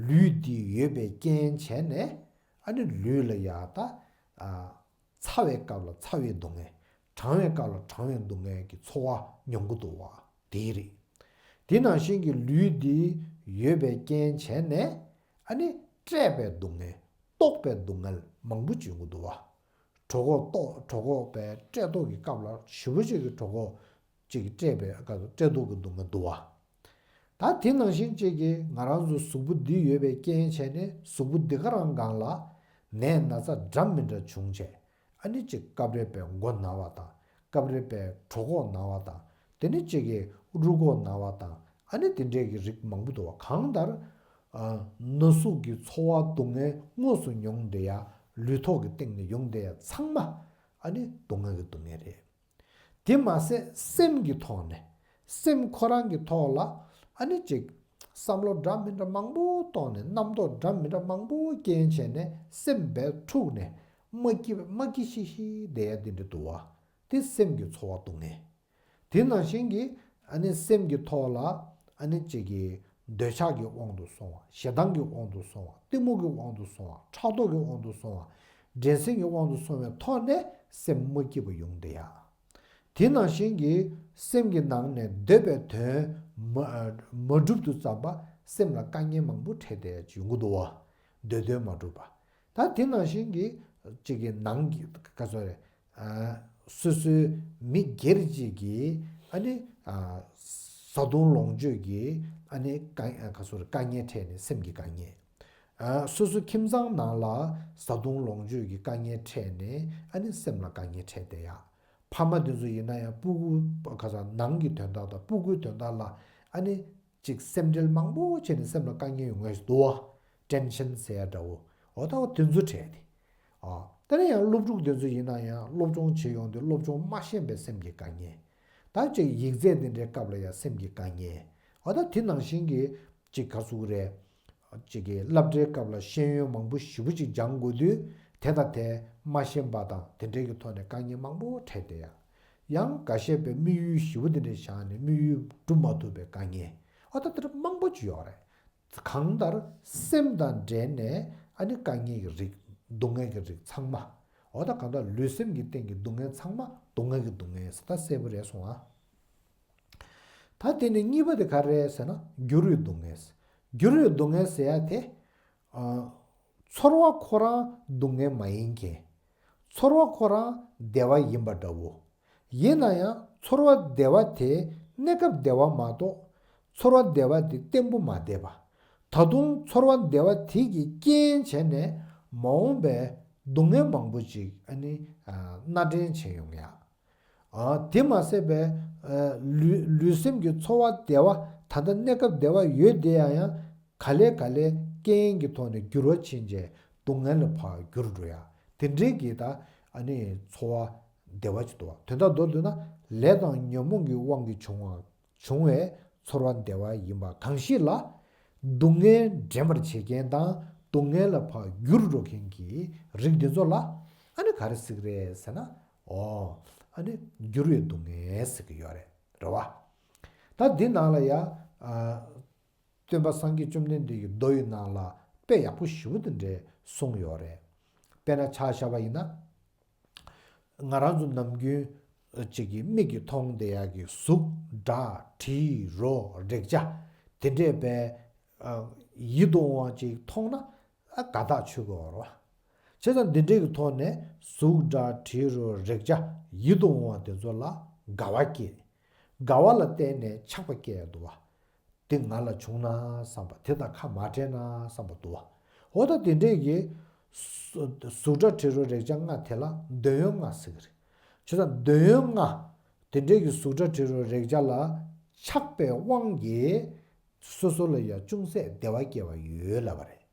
ལུས་འདི་ཡོད་པའི་རྐྱེན་བྱས་ནས་ཨ་ནི་ལུས་ལ་ཡ་ད་ཨ་ཚ་བའི་སྐབས་ལ་ཚ་བའི་སྡུག་བསྔལ། གྲང་བའི་སྐབས་ལ་གྲང་བའི་སྡུག་བསྔལ་གྱི་ཚོར་བ་མྱོང་གི་འདུག་བ། དེ་རེད། དེ་ནང་བཞིན་གྱི་ལུས་འདི་ཡོད་པའི་རྐྱེན་བྱས་ནས་ཨ་ནི་བཀྲེས་པའི་སྡུག་བསྔལ། ལྟོགས་པའི་སྡུག་བསྔལ་མང་པོ་ཅིག་ཡོང་གི་འདུག་བ། གྲོད་ཁོག་ལྟོགས། གྲོད་ཁོག་པའི་བཀྲེས་ལྟོགས་ཀྱི་སྐབས་ལ་ཞེ་པོ་ཅིག་གི་གྲོད་ཁོག་ཅིག་གི་བཀྲེས་པའི་སྐབས་སུ་བཀྲེས་ལྟོགས་ཀྱི་སྡུག་བསྔལ་འདུག་བ། ད་དེ་ནང་བཞིན་ཅིག་གིས་ང་རང་ཚོ་གཟུགས་པོ་འདི་ཡོད་པའི་རྐྱེན་བྱས་ནས་གཟུགས་པོ་འདི་ག་རང་སྒང་ལ་ནད་ན་ཚ་འདྲ་མི་འདྲ་བྱུང་བྱས། ཨ་ནི་ཅིག་སྐབས་རེ་བའི་མགོ་ན་བ་དང་། སྐབས་རེ་བའི་གྲོད་ཁོག་ན་བ་དང་། དེ་ནི་ཅིག་གིས་རུས་ཁོག་ན་བ་དང་། ཨ་ནི་དེ་འདྲའི་གི་རིགས་མང་པོ་འདུག་བ། གང་ལྟར་ཨ་ན་ཟུག་གི་ཚོར་བ་སྡུག་བསྔལ་དངོས་སུ་མྱོང་བསྡད་ཡ། ལུས་ཐོག་གི་སྟེང་ནས་ཡོང་བསྡད་ཡ་ཚང་མ་ཨ་ནི་སྡུག་བསྔལ་གྱི་སྡུག་བསྔལ་རེད། དེ་མ་ཟད་སེམས་ཀྱི་ཐོག་ནས། སེམས་ཁོ་རང་གི་ཐོག་ལ་ཨ་ནི་ཅིག་བསམ་བློ་འདྲ་མི་འདྲ་མང་པོ་གཏོང་ནས། རྣམ་རྟོག་འདྲ་མི་འདྲ་མང་པོ་རྐྱེན་བྱས་ནས་སེམས་བས་འཁྲུགས་ནས་མ་སྐྱིད་མ་སྐྱིད་ཤི་ཤི་བསྡད་ཡ་དེ་འདྲ་འདུག་བ། དེ་སེམས་ཀྱི་ཚོར་བ་སྡུག་བསྔལ། དེ་ནང་བཞིན་གྱི་ཨ་ནི་སེམས་ཀྱི་ཐོག་ལ་ཨ་ནི་ཅིག་གི་འདོད་ཆགས་ཀྱི་དབང་དུ་སོང་བ། ཞེ་སྡང་གི་དབང་དུ་སོང་བ། གཏི་མུག་གི་དབང་དུ་སོང་བ། ཕྲག་དོག་གི་དབང་དུ་སོང་བ། འགྲན་སེམས་ཀྱི་དབང་དུ་སོང་བའི་ཐོག་ནས་སེམས་མ་སྐྱིད་པ་ཡོང་བསྡད་ཡ། དེ་ནང་བཞིན་གྱི་སེམས་ཀྱི་ནང་ནས་འདོད་པའི་དོན་མ་མ་འགྲུབ་དུས་ཙམ་པ་སེམས་ལ་དཀའ་ངལ་མང་པོ་འཕྲད་བསྡད་ཡ་ཅིག་ཡོང་གི་འདུག་བ། འདོད་དོན་མ་འགྲུབ་པ། ད་དེ་ནང་བཞིན་གྱི་ཅིག་གི་ནང་གི་ག་ཚོད་རེད། ཨ་སོ་སོའི་མི་སྒེར་གཅིག་གིས་ཨ་ནི་ཨ་བཟའ་བཏུང་ལོངས་སྤྱོད་ཀྱི་ཨ་ནི་དཀའ་ཨ་ག་ཚོད་རེད། དཀའ་ངལ་འཕྲད་ནས་སེམས་ཀྱི་དཀའ་ངལ། ཨ་སོ་སོའི་ཁྱིམ་ཚང་ནང་ལ་བཟའ་བཏུང་ལོངས་སྤྱོད་ཀྱི་དཀའ་ངལ་འཕྲད་ནས་ཨ་ནི་སེམས་ལ་དཀའ་ངལ་འཕྲད་བསྡད་ཡ། ཕ་མ་དེ་ཚོ་ཡིན་ན་ཡང་སྤུ་གུ་ག་ཚོད་ནང་གི་དོན་དག་དང་སྤུ་གུའི་དོན་དག་ལ་ཨ་ནི་ཅིག་སེམས་ཁྲལ་མང་པོ་བྱས་ནས་སེམས་ལ་དཀའ་ངལ་ཡོང་ངེས་འདུག་བ། ཊེན་ཤན་ཟེར་ཡ་འདྲ་བོ། འོ་ད་འོ་དེ་ཚོ་འཕྲད་དེ། ཨ་དེ་ནས་ཡང་སློབ་ཕྲུག་དེ་ཚོ་ཡིན་ན་ཡང་སློབ་སྦྱོང་བྱེད་ཡོང་དུས་སློབ་སྦྱོང་མ་ཤེས་པའི་སེམས་ཀྱི་དཀའ་ངལ། ད་ཅིག་ཡིག་ཚད་དེ་འདྲའི་སྐབས་ལ་ཡང་སེམས་ཀྱི་དཀའ་ངལ། འོ་ད་དེ་ནང་བཞིན་གྱི་ཅིག་ག་ཟེར་དགོས་རེད། ཅིག་གི་སློབ་གྲྭའི་སྐབས་ལ་ཤེས་ཡོན་མང་པོ་ཞེ་པོ་ཅིག་སྦྱང་དགོས་དུས་དེ་དང་དེ་མ་ཤེས་པ་དང་དེ་འདྲའི་གི་ཐོག་ནས་དཀའ་ངལ་མང་པོ་འཕྲད་བསྡད་ཡ། ཡང་འགའ་ཤས་པའི་དམིགས་ཡུལ་ཞེ་པོ་དེ་འདྲ་བཞག་ནས་དམིགས་ཡུལ་འགྲུབ་མ་ཐུབ་པའི་དཀའ་ངལ། ཨ་ད་དེ་འདྲ་མང་པོ་ཅིག་ཡོད་རེད། གང་ལྟར་སེམས་དང་འབྲེལ་ནས་ ཨ་ནི་དཀའ་ངལ་གྱི་རིགས། སྡུག་བསྔལ་གྱི་རིགས་ཚང་མ། འོ་ད་གང་ལྟར་ལུས་སེམས་ཀྱི་སྟེང་གི་སྡུག་བསྔལ་ཚང་མ་སྡུག་བསྔལ་གྱི་སྡུག་བསྔལ་ཟེར། ད་གསལ་པོ་རེད་སོང་ཨ། ད་དེ་ནས་གཉིས་པ་དེ་ག་རེ་རེད་ཟེར་ན། འགྱུར་བའི་སྡུག་བསྔལ། འགྱུར་བའི་སྡུག་བསྔལ་ཟེར་ཡ་དེ། ཨ། ཚོར་བ་ཁོ་རང་སྡུག་བསྔལ་མ་ཡིན་མཁན། ཚོར་བ་ཁོ་རང་བདེ་བ་ཡིན་པ་འདྲ་བོ། ཡིན་ན་ཡང་ཚོར་བ་བདེ་བ་དེ་གནས་སྐབས་བདེ་བ་མ་གཏོགས། ཚོར་བ་བདེ་བ་དེ་བརྟན་པོ་མ་བསྡད་པ། ད་དུང་ཚོར་བ་བདེ་བ་དེ་གི་རྐྱེན་བྱས་ནས་མ་འོངས་པའི་སྡུག་བསྔལ་མང་པོ་ཅིག་ཨ་ནི་ཨ་སྣ་དྲན་བྱེད་ཡོང་ཡ། ཨ། དེ་མ་ཟད་པའི་ཨ་ལུས་ལུས་སེམས་ཀྱི་ཚོར་བ་བདེ་བ། ད་ལྟ་གནས་སྐབས་བདེ་བ་ཡོད་དེ་ཡང་ཡང་ག་ལེ་ག་ལེ་རྐྱེན་གྱི་ཐོག་ནས་འགྱུར་བ་ཕྱིན་རྗེས་སྡུག་བསྔལ་ལ་ཕར་འགྱུར་འགྲོ་ཡ། དེ་འདྲའི་གི་ད་ཨ་ནི་ཚོར་བ་བདེ་བ་ཅིག་འདུག་བ། དོན་དག་མདོར་བསྡུས་ན་ལས་དང་ཉོན་མོངས་ཀྱི་དབང་གིས་བྱུང་བ། བྱུང་བའི་ཚོར་བ་བདེ་བ་ཡིན་པ་གང་ཞིག་ལ། སྡུག་བསྔལ་འདྲེན་པར་བྱེད་མཁན་དང་སྡུག་བསྔལ་ལ་ཕར་འགྱུར་འགྲོ་མཁན་གྱི་རིགས་འདི་ཚོ་ལ་ཨ་ནི་ག་རེ་ཟེར་གི་རེད་ཟེར་ན། ཨོ། ཨ་ནི་འགྱུར་བའི་སྡུག་བསྔལ་ཟེར་གི་ཡོད་རེད། རེད་བ། ད་འདི་ནང་ལ་ཡ། ཨ། སྟོན་པ་སངས་རྒྱས་བཅོམ་ལྡན་འདས་ཀྱི་མདོ་ཡི་ནང་ལ་དཔེ་ཡག་པོ་ཞེ་པོ་དེ་འདྲས་གསུངས་ཡོད་རེད། དཔེར་ན་ཆ་བཞག་པ་ཡིན་ན། ང་རང་ཚོ་ནམ་རྒྱུན་ཅིག་གི་མིག་གིས་མཐོང་བསྡད་ཡག་གི་གཟུགས། སྒྲ། དྲི། རོ། རེག་བྱ་དེ་འདྲས་པའི་ཡིད་དུ་འོང་བ་ཅིག་མཐོང་ན་ཨ་དགའ་ཐག་ཆོད་ཀྱི་ཡོད་རེད་བ། བྱས་ཙང་འདི་འདྲས་ཀྱི་ཐོག་ནས་གཟུགས། སྒྲ། དྲི། རོ། རེག་བྱ་ཡིད་དུ་འོང་བ་དེ་ཚོ་ལ་དགའ་བ་སྐྱེས། དགའ་བ་ལ་བརྟེན་ནས་ཆགས་པ་སྐྱེ་ཡ་འདུག་བ། དེ་ང་ལ་བྱུང་ན་བསམ་པ། དེ་དང་ཁ་མ་བྲལ་ན་བསམ་པ་འདུག་བ། འོ་ད་དེ་འདྲས་ཀྱི་གཟུགས། སྒྲ། དྲི། རོ། རེག་བྱ་ལྔ་དེ་ལ་འདོད་ཡོན་ལྔ་ཟེར་གི་རེད། བྱས་ཙང་འདོད་ཡོན་ལྔ་དེ་འདྲས་ཀྱི་གཟུགས། སྒྲ། དྲི། རོ། རེག་བྱ་ལ་ཆགས་པའི་དབང་གིས་སོ་སོ་ལ་ཡང་ཅུང་ཟད་བདེ་བ་སྐྱེ་བ་ཡོད་ལབ་པ་རེད།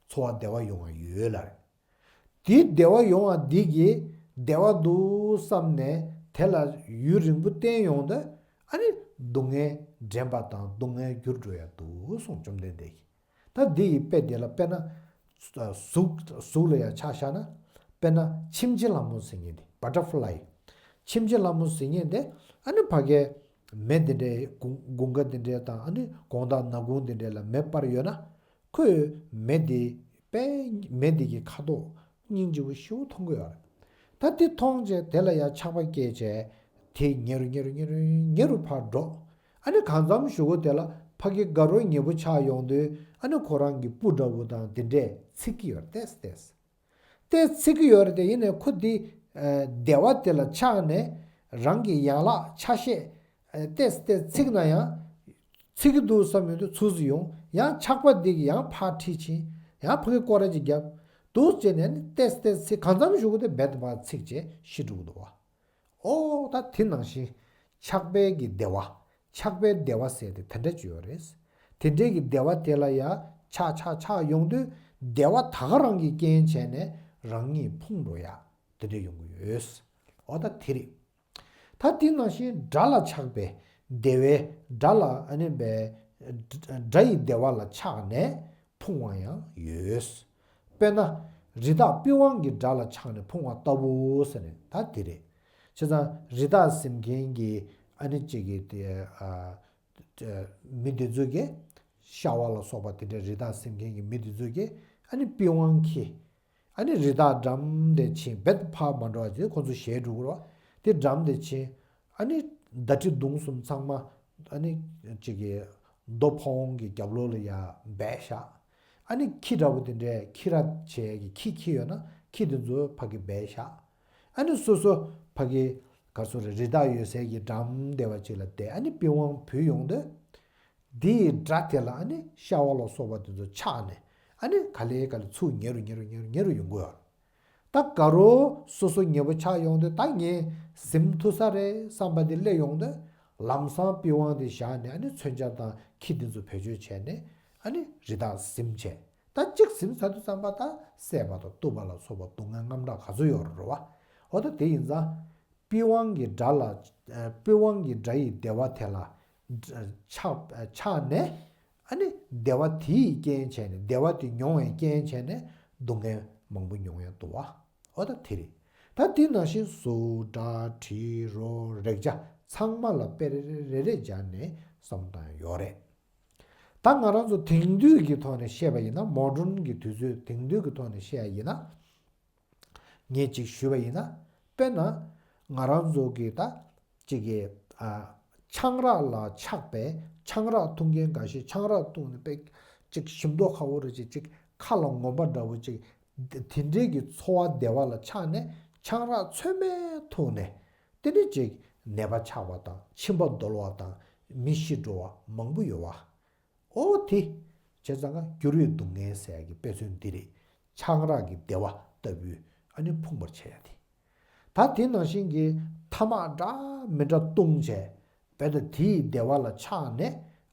ཚོར་བ་བདེ་བ་ཡོང་བ་ཡོད་ལབ་རེད། དེའི་བདེ་བ་ཡོང་བ་འདི་གིས་བདེ་བ་འདུག་བསམ་ནས་དེ་ལ་ཡུན་རིང་པོ་བརྟེན་ཡོང་དུས་ཨ་ནི་སྡུག་བསྔལ་འདྲེན་པ་དང་སྡུག་བསྔལ་འགྱུར་འགྲོ་ཡ་འདུག་གསུངས། བཅོམ་ལྡན་འདས་ཀྱིས། ད་འདི་ཡི་དཔེ་དེ་ལ་དཔེར་ན་གཟུགས། གཟུགས་ལ་ཡང་ཆ་བཞག་ན། དཔེར་ན་ཁྱིམ་བྱེད་ལྷ་མོ་ཟེར་མཁན་དེ། བ་ཊར་ཕ་ལའི། ཁྱིམ་བྱེད་ལྷ་མོ་ཟེར་མཁན་དེ་ཨ་ནི་ཕ་གིའི་མེ་དེ་འདྲའི་དགུན་དགུན་ཁ་དེ་འདྲའི་དང་ཨ་ནི་དགོང་དག་ནག་ཁུང་དེ་འདྲའི་ལ་མེ་སྤར་ཡོད་ན། ཁོས་མེ་དེ་དཔེ། མེ་དེ་གི་ཁ་དོག་སྙིང་རྗེ་པོ་ཞེ་པོ་མཐོང་གི་ཡོད་རེད། ད་དེ་མཐོང་བྱས་དེ་ལ་ཡང་ཆགས་པ་སྐྱེས་བྱས་དེ་ཉེ་རུ་ཉེ་རུ་ཉེ་རུ་ཉེ་རུ་ཕར་འགྲོ། ཨ་ནི་གང་འཚམ་གཞུག་གུ་དེ་ལ་ཕ་གི་དགའ་རོགས་ཉེ་པོ་ཆགས་ཡོང་དུས་ཨ་ནི་ཁོ་རང་གི་སྤུ་འདྲ་བོ་དང་དེ་འདྲས་འཚིག་གི་ཡོད་རེད། ཏོག་ཙམ་ཏོག་ཙམ། ཏོག་ཙམ་འཚིག་གི་ཡོད་རེད་དེ། ཡིན་ནའི་ཁོ་དེ་ཨ་བདེ་བ་དེ་ལ་ཆགས་ནས་རང་གི་ཡན་ལག་ཆ་ཤས་ཨ་ཏོག་ཙམ་ཏོག་ཙམ་འཚིག་ན་ཡང་། འཚིག་གི་འདུག་བསམ་ཡོང་དུས་ཚུར་ཟིག་ཡོང་། ཡང་ཆགས་པ་འདི་གིས་ཡང་ཕར་ཁྲིད་ཕྱིན། ཡང་ཕ་གི་སྐོར་ར་ཅིག་བརྒྱབ། འདུག་བྱས་ནས་ནི་ཏོག་ཙམ་ཏོག་ཙམ་འཚིག། གང་འཚམ་གཞུག་གུ་དེ་རྦད་དེ་ཕར་འཚིག་བྱས་ཤི་འགྲོ་གི་འདུག་བ། ཨོ་ད་དེ་ནང་བཞིན་ཆགས་པའི་གི་བདེ་བ། ཆགས་པའི་བདེ་བ་ཟེར་དེ་དེ་འདྲ་ཅིག་ཡོད་རེད། དེ་འདྲའི་གི་བདེ་བ་དེ་ལ་ཡང་ཆགས་ཆགས་ཆགས་ཡོང་དུས་བདེ་བ་ད་ག་རང་གིས་རྐྱེན་བྱས་ནས་རང་ཉིད་ཕུང་འགྲོ་ཡ་དེ་འདྲ་ཡོང་གི་ཡོད། ཨོ་ད་དེ་རེད། ད་དེ་ནང་བཞིན་སྒྲ་ལ་ཆགས་པའི་བདེ་བའི། སྒྲ་ལ་ཨ་ནི་བའི་སྒྲ་ཡི་བདེ་བ་ལ་ཆགས་ནས་ཕུང་བ་ཡང་ཡོད། དཔེར་ན་རི་དྭགས་པི་ཝང་གི་སྒྲ་ལ་ཆགས་ནས་ཕུང་བ་ལྟ་བུ་ཟེར་ནས་ད་དེ་རེད། བྱས་ཙང་རི་དྭགས་ཟིན་མཁན་གྱི་ཨ་ནི་གཅིག་གི་དེ་ཨ། མི་དེ་ཚོ་གིས་ཤ་བ་ལ་སོགས་པ་དེ་འདྲའི་རི་དྭགས་ཟིན་མཁན་གྱི་མི་དེ་ཚོ་གིས་ཨ་ནི་པི་ཝང་འཁྱེར། ཨ་ནི་རི་དྭགས་འགྲམ་དེ་ཕྱིན། རྦད་ཕར་མ་འགྲོ་བ་བྱས་ཁོ་ཚོ་ཞེད་འགྲོ་གི་རེད་བ། དེ་འགྲམ་དེ་ཕྱིན། ཨ་ནི་མདའ་གྲི་མདུང་གསུམ་ཚང་མ་ཨ་ནི་གཅིག་གི་རྡོ་ཕ་བོང་གི་རྒྱབ་ལོགས་ལ་ཡར་སྦས་བཞག། ཨ་ནི་ཁྱི་འདྲ་བོ་དེ་འདྲས་ཁྱི་ར་བྱས་ཀྱི་ཁྱི་ཁྱི་ཡོད་ན་ཁྱི་དེ་ཚོ་ཕ་གི་སྦས་བཞག། ཨ་ནི་སོ་སོ་ཕ་གི་ག་སོ་རེ་རི་དྭགས་ཡོད་སའི་གི་འགྲམ་དེ་བ་ཅིག་ལ་བསྡད། ཨ་ནི་པི་ཝང་བུད་ཡོང་དུས། དེ་ཡི་སྒྲ་དེ་ལ་ཨ་ནི་ཤ་བ་ལ་སོགས་པ་དེ་ཚོ་ཆགས་ནས་ཨ་ནི་ག་ལེ་ག་ལེ་ཚུར་ཉེ་རུ་ཉེ་རུ་ཉེ་རུ་ཉེ་རུ་ཡོང་གི་ཡོད། ད་དགའ་རོགས་སོ་སོ་ཉེ་པོ་ཆགས་ཡོང་དུས་ད་ངས་ཟིན་ཐུབ་ས་རེད་བསམ་པ་དེ་སླེབས་ཡོང་དུས་ལམ་སང་པི་ཝང་དེ་བཞག་ནས་ཨ་ནི་མཚོན་ཆ་དང་ཁྱི་དེ་ཚོ་བེད་སྤྱོད་བྱས་ནས་ཨ་ནི་རི་དྭགས་ཟིན་བྱས། ད་གཅིག་ཟིན་ཚར་དུས་ཙམ་པ་ད་བསད་པ་དང་གཏུབ་པ་ལ་སོགས་པ་སྡུག་བསྔལ་རྔམ་དྲག་ག་ཚོད་ཡོད་རེད་བ། འོ་ད་དེ་ཡིན་ཙང་པི་ཝང་གི་སྒྲ་ལ། པི་ཝང་གི་སྒྲ་ཡི་བདེ་བ་དེ་ལ་ཆགས་ཆགས་ནས་ཨ་ནི་བདེ་བ་དེ་ཡི་རྐྱེན་བྱས་ནས་བདེ་བ་དེ་མྱོང་བའི་རྐྱེན་བྱས་ནས་སྡུག་བསྔལ་མང་པོ་མྱོང་ཡ་འདུག་བ། འོ་ད་དེ་རེད། ད་དེ་ནང་བཞིན་གཟུགས་སྒྲ་དྲི་རོ་རེག་བྱ་ཚང་མ་ལ་དཔེ་རེ་རེ་རེ་རེ་སྦྱར་ནས་བསམ་བཏང་ཡོད་རེད། ད་ ད་ང་རང་ཚོ་དེང་དུས་ཀྱི་ཐོག་ནས་བཤད་པ་ཡིན་ན། མོ་ཌརན་གྱི་དུས་ཚོད་དེང་དུས་ཀྱི་ཐོག་ནས་བཤད་ཡ་ཡིན་ན། ངས་ཅིག་ཞུས་པ་ཡིན་ན། དཔེར་ན་ང་རང་ཚོ་གི་ད་ཅིག་གི་ཨ་ཆང་རག་ལ་ཆགས་པའི། ཆང་རག་འཐུང་མཁན་འགའ་ཤས་ཆང་རག་འཐུང་ནས་དཔེ་ཅིག་ཞིམ་མདོག་ཁ་པོ་རེ་བྱས། ཅིག་ཁ་ལ་ངོམ་པ་འདྲ་བོ་ཅིག་དེ་འདྲའི་གི་ཚོར་བ་བདེ་བ་ལ་ཆགས་ནས་ཆང་རག་ཚོད་མེད་འཐུང་ནས། དེ་ནས་ཅིག་ནད་པ་ཆགས་པ་དང་མཆིན་པ་རྡོལ་བ་དང་མི་ཤི་འགྲོ་བ་མང་པོ་ཡོད་བ། ཨོ་དེ་བྱས་ཙང་ཀ་འགྱུར་བའི་སྡུག་བསྔལ་ཟེར་ཡ་གི་དཔེ་མཚོན་འདི་རེད། ཆང་རག་གི་བདེ་བ་ལྟ་བུའི་ཨ་ནི་ཕུང་བར་བྱེད་ཡ་དེ། ད་དེ་ནང་བཞིན་གྱི་ཐ་མག་འདྲ་མི་འདྲ་བཏུང་བྱས། དཔེ་ད་དེའི་བདེ་བ་ལ་ཆགས་ནས་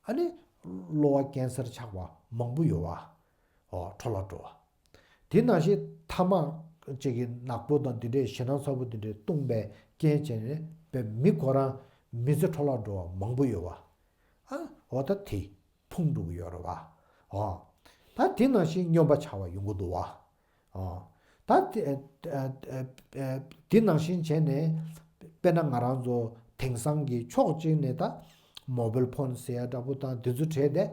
ཨ་ནི་གློ་བ་ཀན་སར་ཆགས་པ་མང་པོ་ཡོད་བ། ཨོ་འཕྲོ་བརླག་འགྲོ་བ། དེ་ནང་བཞིན་ཐ་མག་ཅིག་གི་ནག་པོ་དང་དེ་འདྲའི་ཞེད་སྣང་ཚ་པོ་དེ་འདྲའི་བཏུང་བའི་རྐྱེན་བྱས་ནས་དཔེ་མི་ཁོ་རང་མི་ཚེ་འཕྲོ་བརླག་འགྲོ་བ་མང་པོ་ཡོད་བ། ཨ་འོ་ད་དེ་ཕུང་འགྲོ་གི་ཡོད་རེད་བ། ཨོ་ད་དེ་ནང་བཞིན་སྨྱོན་པ་ཆགས་པ་ཡོང་གི་འདུག་བ། ཨོ་ད་དེ་ཨ་ཨ་ཨ་ཨ་དེ་ནང་བཞིན་བྱས་ནས། དཔེར་ན་ང་རང་ཚོ་དེང་སང་གི་ཕྱོགས་གཅིག་ནས་ད་མོ་བེལ་ཕོན་ཟེར་ཡ་འདྲ་པོ་དང་དེ་ཚོ་བྲལ་ཏེ།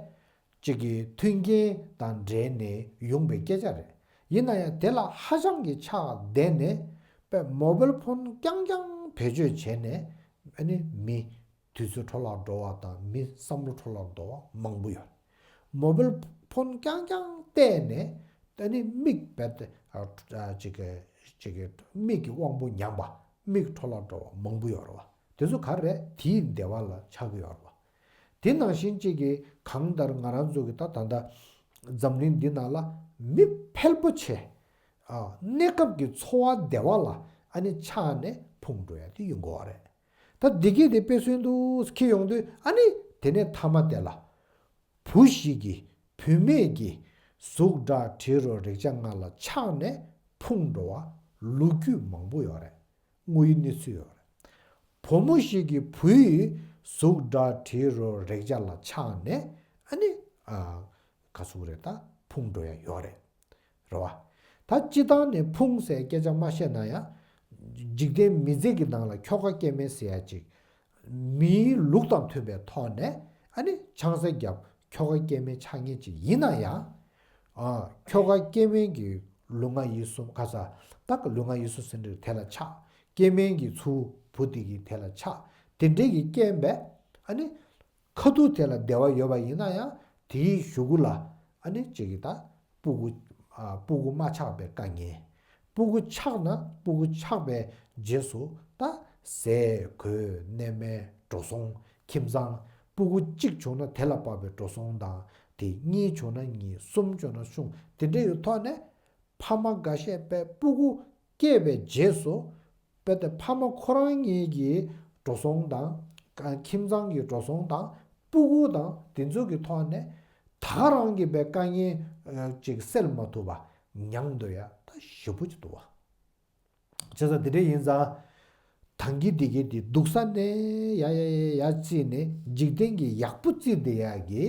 གཅིག་གི་མཐུན་རྐྱེན་དང་འབྲེལ་ནས་ཡོང་པའི་སྐད་ཆ་རེད། ཡིན་ན་ཡང་དེ་ལ་ཧ་ཅང་གི་ཆགས་བསྡད་ནས། དཔེ་མོ་བེལ་ཕོན་རྐྱང་རྐྱང་བེད་སྤྱོད་བྱས་ནས་ཨ་ནི་མི་དུས་ཚོད་འཕྲོ་བརླག་འགྲོ་བ་དང་མི་བསམ་བློ་འཕྲོ་བརླག་འགྲོ་བ་མང་པོ་ཡོད་རེད། མོ་བེལ་ཕོན་རྐྱང་རྐྱང་བལྟས་ནས་ཨ་ནི་མིག་རྦད་དེ་ཨ་ཨ་ཅིག་གི་ཅིག་གི་མིག་གི་དབང་པོ་ཉམས་པ། མིག་འཕྲོ་བརླག་འགྲོ་བ་མང་པོ་ཡོད་རེད་བ། དེ་ཚོ་ག་རེ་རེད། དེའི་བདེ་བ་ལ་ཆགས་ཀྱི་ཡོད་རེད་བ། དེ་ནང་བཞིན་གཅིག་གིས་གང་ལྟར་ང་རང་ཚོ་གི་ད་ད་ལྟ་འཛམ་གླིང་འདི་ནང་ལ་མི་ཕལ་པོ་ཆེ་ཨ་གནས་སྐབས་ཀྱི་འཚོ་བ་བདེ་བ་ལ་ཨ་ནི་ཆགས་ནས་ཕུང་འགྲོ་ཡ་དེ་ཡོང་གི་ཡོད་རེད། ད་འདི་གི་དེ་དཔེ་མཚོན་དུ་འཁྱེར་ཡོང་དུས། ཨ་ནི་དེ་ནས་ཐ་མ་དེ་ལ་བུ་ཞིག་གིས་བུད་མེད་ཀྱི་གཟུགས་སྒྲ་དྲི་རོ་རེག་བྱ་ལྔ་ལ་ཆགས་ནས་ཕུང་འགྲོ་བ་ལོ་རྒྱུས་མང་པོ་ཡོད་རེད། དངོས་ཡོད་གནས་ཚུལ་ཡོད་རེད། བུ་མོ་ཞིག་གི་བུའི་གཟུགས་སྒྲ་དྲི་རོ་རེག་བྱ་ལ་ཆགས་ནས་ཨ་ནི་ཨ་ག་ཚོད་རེད། ད་ཕུང་འགྲོ་ཡ་ཡོད་རེད། རེད་བ། ད་སྤྱི་བཏང་ནས་ཕུང་ཟེར་སྐད་ཆ་མ་བཤད་ན་ཡང་། འཇིག་རྟེན་མི་ཚེ་གི་ནང་ལ་ཁྱོ་ག་སྐྱེ་དམན་ཟེར་ཡ་ཅིག་མིའི་ལུགས་དང་མཐུན་པའི་ཐོག་ནས་ཨ་ནི་ཆང་ས་བརྒྱབ། ཁྱོ་ག་སྐྱེ་དམན་ཆགས་ངེས་ཅིག་ཡིན་ན་ཡང་། ཨ་ཁྱོ་ག་སྐྱེ་དམན་གྱི་ལུས་ངག་ཡིད་གསུམ་ག་ས། ད་གི་ལུས་ངག་ཡིད་གསུམ་ཟེར་འདྲ་དེ་ལ་ཆགས། སྐྱེ་དམན་གྱི་ཚུལ་བུ་དེ་གི་དེ་ལ་ཆགས། དེ་འདྲའི་གི་རྐྱེན་པས་ཨ་ནི་ཁ་ཐུག་དེ་ལ་བདེ་བ་ཡོད་པ་ཡིན་ན་ཡང་། དེའི་གཞུག་གུ་ལ་ཨ་ནི་གཅིག་གིས་ད་སྤུ་གུ་ཨ་སྤུ་གུ་མ་ཆགས་པའི་དཀའ་ངལ། སྤུ་གུ་ཆགས་ན་སྤུ་གུ་ཆགས་པའི་རྗེས་སུ་ད་ཟས་གོས་གནས་མལ་འགྲོ་སོང་ཁྱིམ་ཚང་། སྤུ་གུ་གཅིག་བྱུང་ན་དེ་ལ་དཔག་པའི་འགྲོ་སོང་དང་། དེ་གཉིས་བྱུང་ན་གཉིས། གསུམ་བྱུང་ན་གསུམ། དེ་འདྲ་ཡི་ཐོག་ནས། ཕ་མ་འགའ་ཤས་པའི་སྤུ་གུ་སྐྱེས་པའི་རྗེས་སུ། དཔེ་དེ་ཕ་མ་ཁོ་རང་གཉིས་ཀྱི་འགྲོ་སོང་དང་། ཁྱིམ་ཚང་གི་འགྲོ་སོང་དང་། སྤུ་གུ་དང་དེ་ཚོ་གི་ཐོག་ནས་ད་ག་རང་གི་པའི་དཀའ་ངལ་ཅིག་སེལ་མ་ཐུབ་པ་མྱངས་སྡོད་ཡ་ད་ཞེ་པོ་ཅིག་འདུག་བ། བྱས་ཙང་དེ་འདྲ་ཡིན་ཙང་། ད་གིན་དེ་གའི་དེ་སྡུག་ས་ནས་ཡ་ཡ་ཡ་ཡ་བརྩིས་ནས་འཇིག་རྟེན་གྱི་ཡག་པོ་བརྩིས་བསྡད་ཡ་གི་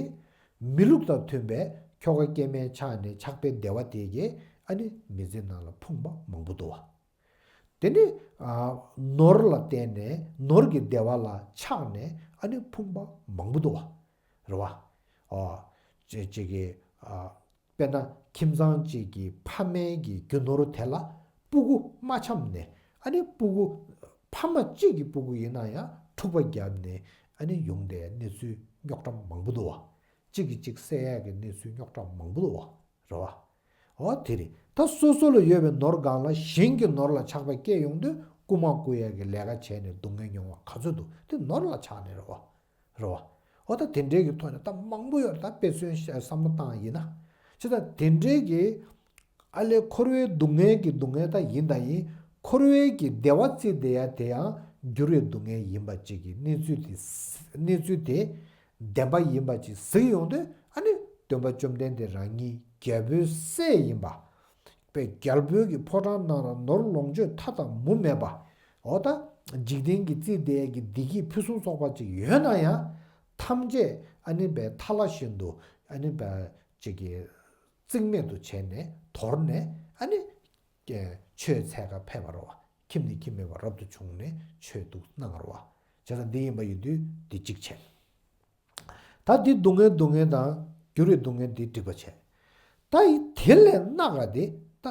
མི་ལུགས་དང་མཐུན་པའི་ཁྱོ་ག་སྐྱེ་དམན་ཆགས་ནས་ཆགས་པའི་བདེ་བ་དེ་གའི་ཨ་ནི་མི་ཚེ་ནང་ལ་ཕུང་པ་མང་པོ་འདུག་བ། དེ་ནི་ཨ་ནོར་ལ་བརྟེན་ནས་ནོར་གྱི་བདེ་བ་ལ་ཆགས་ནས་ཨ་ནི་ཕུང་པ་མང་པོ་འདུག་བ། རེད་བ། ཨ་ཅེ་ཅེ་གི་ཨ། དཔེར་ན་ཁྱིམ་ཚང་གཅིག་གི་ཕ་མའི་གི་རྒྱུ་ནོར་དེ་ལ་སྤུ་གུ་མ་འཆམ་ནས། ཨ་ནི་སྤུ་གུ་ཕ་མ་གཅིག་གི་སྤུ་གུ་ཡིན་ན་ཡང་འཁྲུག་པ་བརྒྱབ་ནས་ཨ་ནི་ཡོང་བསྡད་གནས་ཚུལ་རྙོག་དྲ་མང་པོ་འདུག་བ། གཅིག་གིས་གཅིག་བསད་ཡག་གི་གནས་ཚུལ་རྙོག་དྲ་མང་པོ་འདུག་བ། རེད་བ། འོ་དེ་རེད། ད་སོ་སོ་ལ་ཡོད་པའི་ནོར་སྒང་ལ་གཞན་གྱི་ནོར་ལ་ཆགས་པ་སྐྱེས་ཡོང་དུས་རྐུ་མ་རྐུ་ཡག་གི་ལས་ཀ་བྱས་ནས་སྡུག་བསྔལ་མྱོང་བ་ག་ཚོད་འདུག་དེ་ནོར་ལ་ཆགས་ནས་རེད་བ། རེད་བ། འོ་ད་དེ་འདྲའི་གི་ཐོག་ནས་ད་མང་པོ་ཡོད་རེད། ད་དཔེ་མཚོན་བཤད་བསམ་བློ་བཏང་ཡིན་ན། བྱས་ཙང་དེ་འདྲའི་གི་ཨ་ལས་འཁོར་བའི་སྡུག་བསྔལ་གྱི་སྡུག་བསྔལ་ད་ཡིན་ད་ཡིན། འཁོར་བའི་གི་བདེ་བ་བརྩིས་བསྡད་ཡ་དེ་ཡང་འགྱུར་བའི་སྡུག་བསྔལ་ཡིན་པ་ཅིག་གི་གནས་ཚུལ་དེ། གནས་ཚུལ་དེ་བདེན་པ་ཡིན་པ་ཅིག་གཟིགས་ཡོང་དུས། ཨ་ནི་སྟོན་པ་བཅོམ་ལྡན་འདས་རང་ཉིད་རྒྱལ་པོའི་སྲས་ཡིན་པ། པའི་རྒྱལ་པོའི་གི་ཕོ་བྲང་ནང་ལ་ནོར་ལོངས་སྤྱོད་མཐའ་དང་མུ་མེད་པ། འོ་ད་འཇིག་རྟེན་གྱི་རྩིས་དེ་གི་བདེ་སྐྱིད་ཕུན་སུམ་ཚོགས་པ་ཅིག་ཡོད་ན་ཡང་། ཐམས་ཅད་ཨ་ནི་པའི་ཐ་ལ་བཞིན་དུ་ཨ་ནི་པའི་ཅིག་གི་རྩིས་མེད་དུ་བྱས་ནས་དོར་ནས། ཨ་ནི་ཆོས་འཚོལ་ག་ཕེབས་པ་རེད་བ། ཁྱིམ་ནས་ཁྱིམ་མེད་པར་རབ་ཏུ་བྱུང་ནས་ཆོས་འདུག་གནང་བ་རེད་བ། བྱས་ཙང་འདི་ཡིན་པ་ཡིན་དུས་འདི་གཅིག་བྱས། ད་འདི་སྡུག་བསྔལ་སྡུག་བསྔལ་དང་ འགྱུར་བའི་སྡུག་བསྔལ་འདི་སྒྲིབ་པ་བྱས། ད་ཡི་དེ་ལས་གནག་ག་དེ་ད་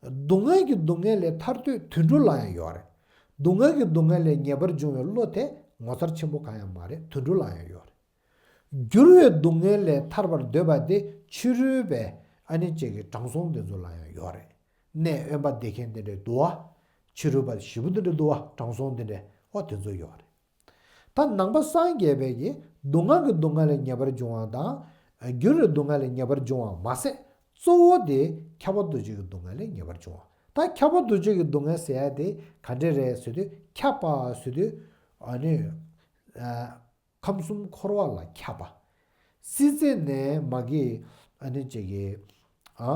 སྡུག་བསྔལ་གྱི་སྡུག་བསྔལ་ལས་ཐར་འདོད་དུད་འགྲོ་ལ་ཡང་ཡོད་རེད། སྡུག་བསྔལ་གྱི་སྡུག་བསྔལ་ལས་ངེས་པར་འབྱུང་བའི་བློ་དེ་ངོ་མཚར་ཆེན་པོ་གང་ཡང་མ་རེད། དུད་འགྲོ་ལ་ཡང་ཡོད་རེད། འགྱུར་བའི་སྡུག་བསྔལ་ལས་ཐར་བར་འདོད་པ་དེ་ཕྱི་རོལ་པའི་ཨ་ནི་ཅིག་གི་དྲང་སྲོང་དེ་ཚོ་ལ་ཡང་ཡོད་རེད། གནས་དབེན་པ་བསྡད་མཁན་དེ་འདྲས་འདུག་བ། ཕྱི་རོལ་པ་ཞེ་པོ་དེ་འདྲས་འདུག་བ། དྲང་སྲོང་དེ་འདྲས་འོ་དེ་ཚོ་ཡོད་རེད། ད་ནང་པ་སངས་རྒྱས་པའི་གི་སྡུག་བསྔལ་གྱི་སྡུག་བསྔལ་ལས་ངེས་པར་འབྱུང་བ་དང་། འགྱུར་བའི་སྡུག་བསྔལ་ལས་ངེས་པར་འབྱུང་བ་མ་ཟད། གཙོ་བོ་དེ་ཁྱབ་པ་འདུ་བྱེད་ཀྱི་སྡུག་བསྔལ་ལས་ངེས་པར་འབྱུང་བ། ད་ཁྱབ་པ་འདུ་བྱེད་ཀྱི་སྡུག་བསྔལ་ཟེར་ཡ་དེ་ག་འདྲས་རེད་ཟེར་དུས། ཁྱབ་པ་ཟེར་དུས་ཨ་ནི་ཨ་ཁམས་གསུམ་འཁོར་བ་ལ་ཁྱབ་པ། སྲིད་རྩེ་ནས་མ་གི་ཨ་ནི་ཅིག་གི་ཨ་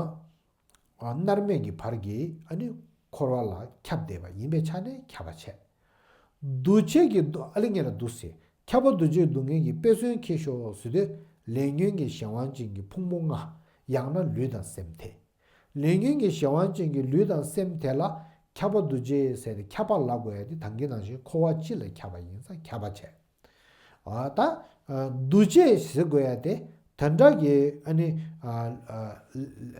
ཨ་མནར་མེད་ཀྱི་བར་གྱི་ཨ་ནི་འཁོར་བ་ལ་ཁྱབ་བསྡད་པ་ཡིན་པའི་ཆ་ནས་ཁྱབ་པ་བྱས། འདུ་བྱེད་ཀྱི་སྡུག་ཨ་ལེ་ངེས་ལ་འདུ་ཟེར། ཁྱབ་པ་འདུ་བྱེད་སྡུག་བསྔལ་གྱི་དཔེ་མཚོན་ཁྱེར་ཤོག་ཟེར་དུས། ལས་ཉོན་གྱི་གཞན་དབང་ཅན་གྱི་ཕུང་པོ་ལྔ། ཡང་ན་ལུས་དང་སེམས་དེ། ལས་ཉོན་གྱི་གཞན་དབང་ཅན་གྱི་ལུས་དང་སེམས་དེ་ལ་ཁྱབ་པ་འདུ་བྱེད་ཟེར་ཏེ། ཁྱབ་པ་ལབ་དགོས་ཡ་དེ་ད་གིན་ནང་བཞིན་འཁོར་བ་སྤྱི་ལ་ཁྱབ་པ་ཡིན་ཙང་ཁྱབ་པ་བྱས། ཨ་ད་ཨ་འདུ་བྱེད་ཟེར་དགོས་ཡ་དེ་དོན་དག་གི་ཨ་ནི་ཨ་ཨ་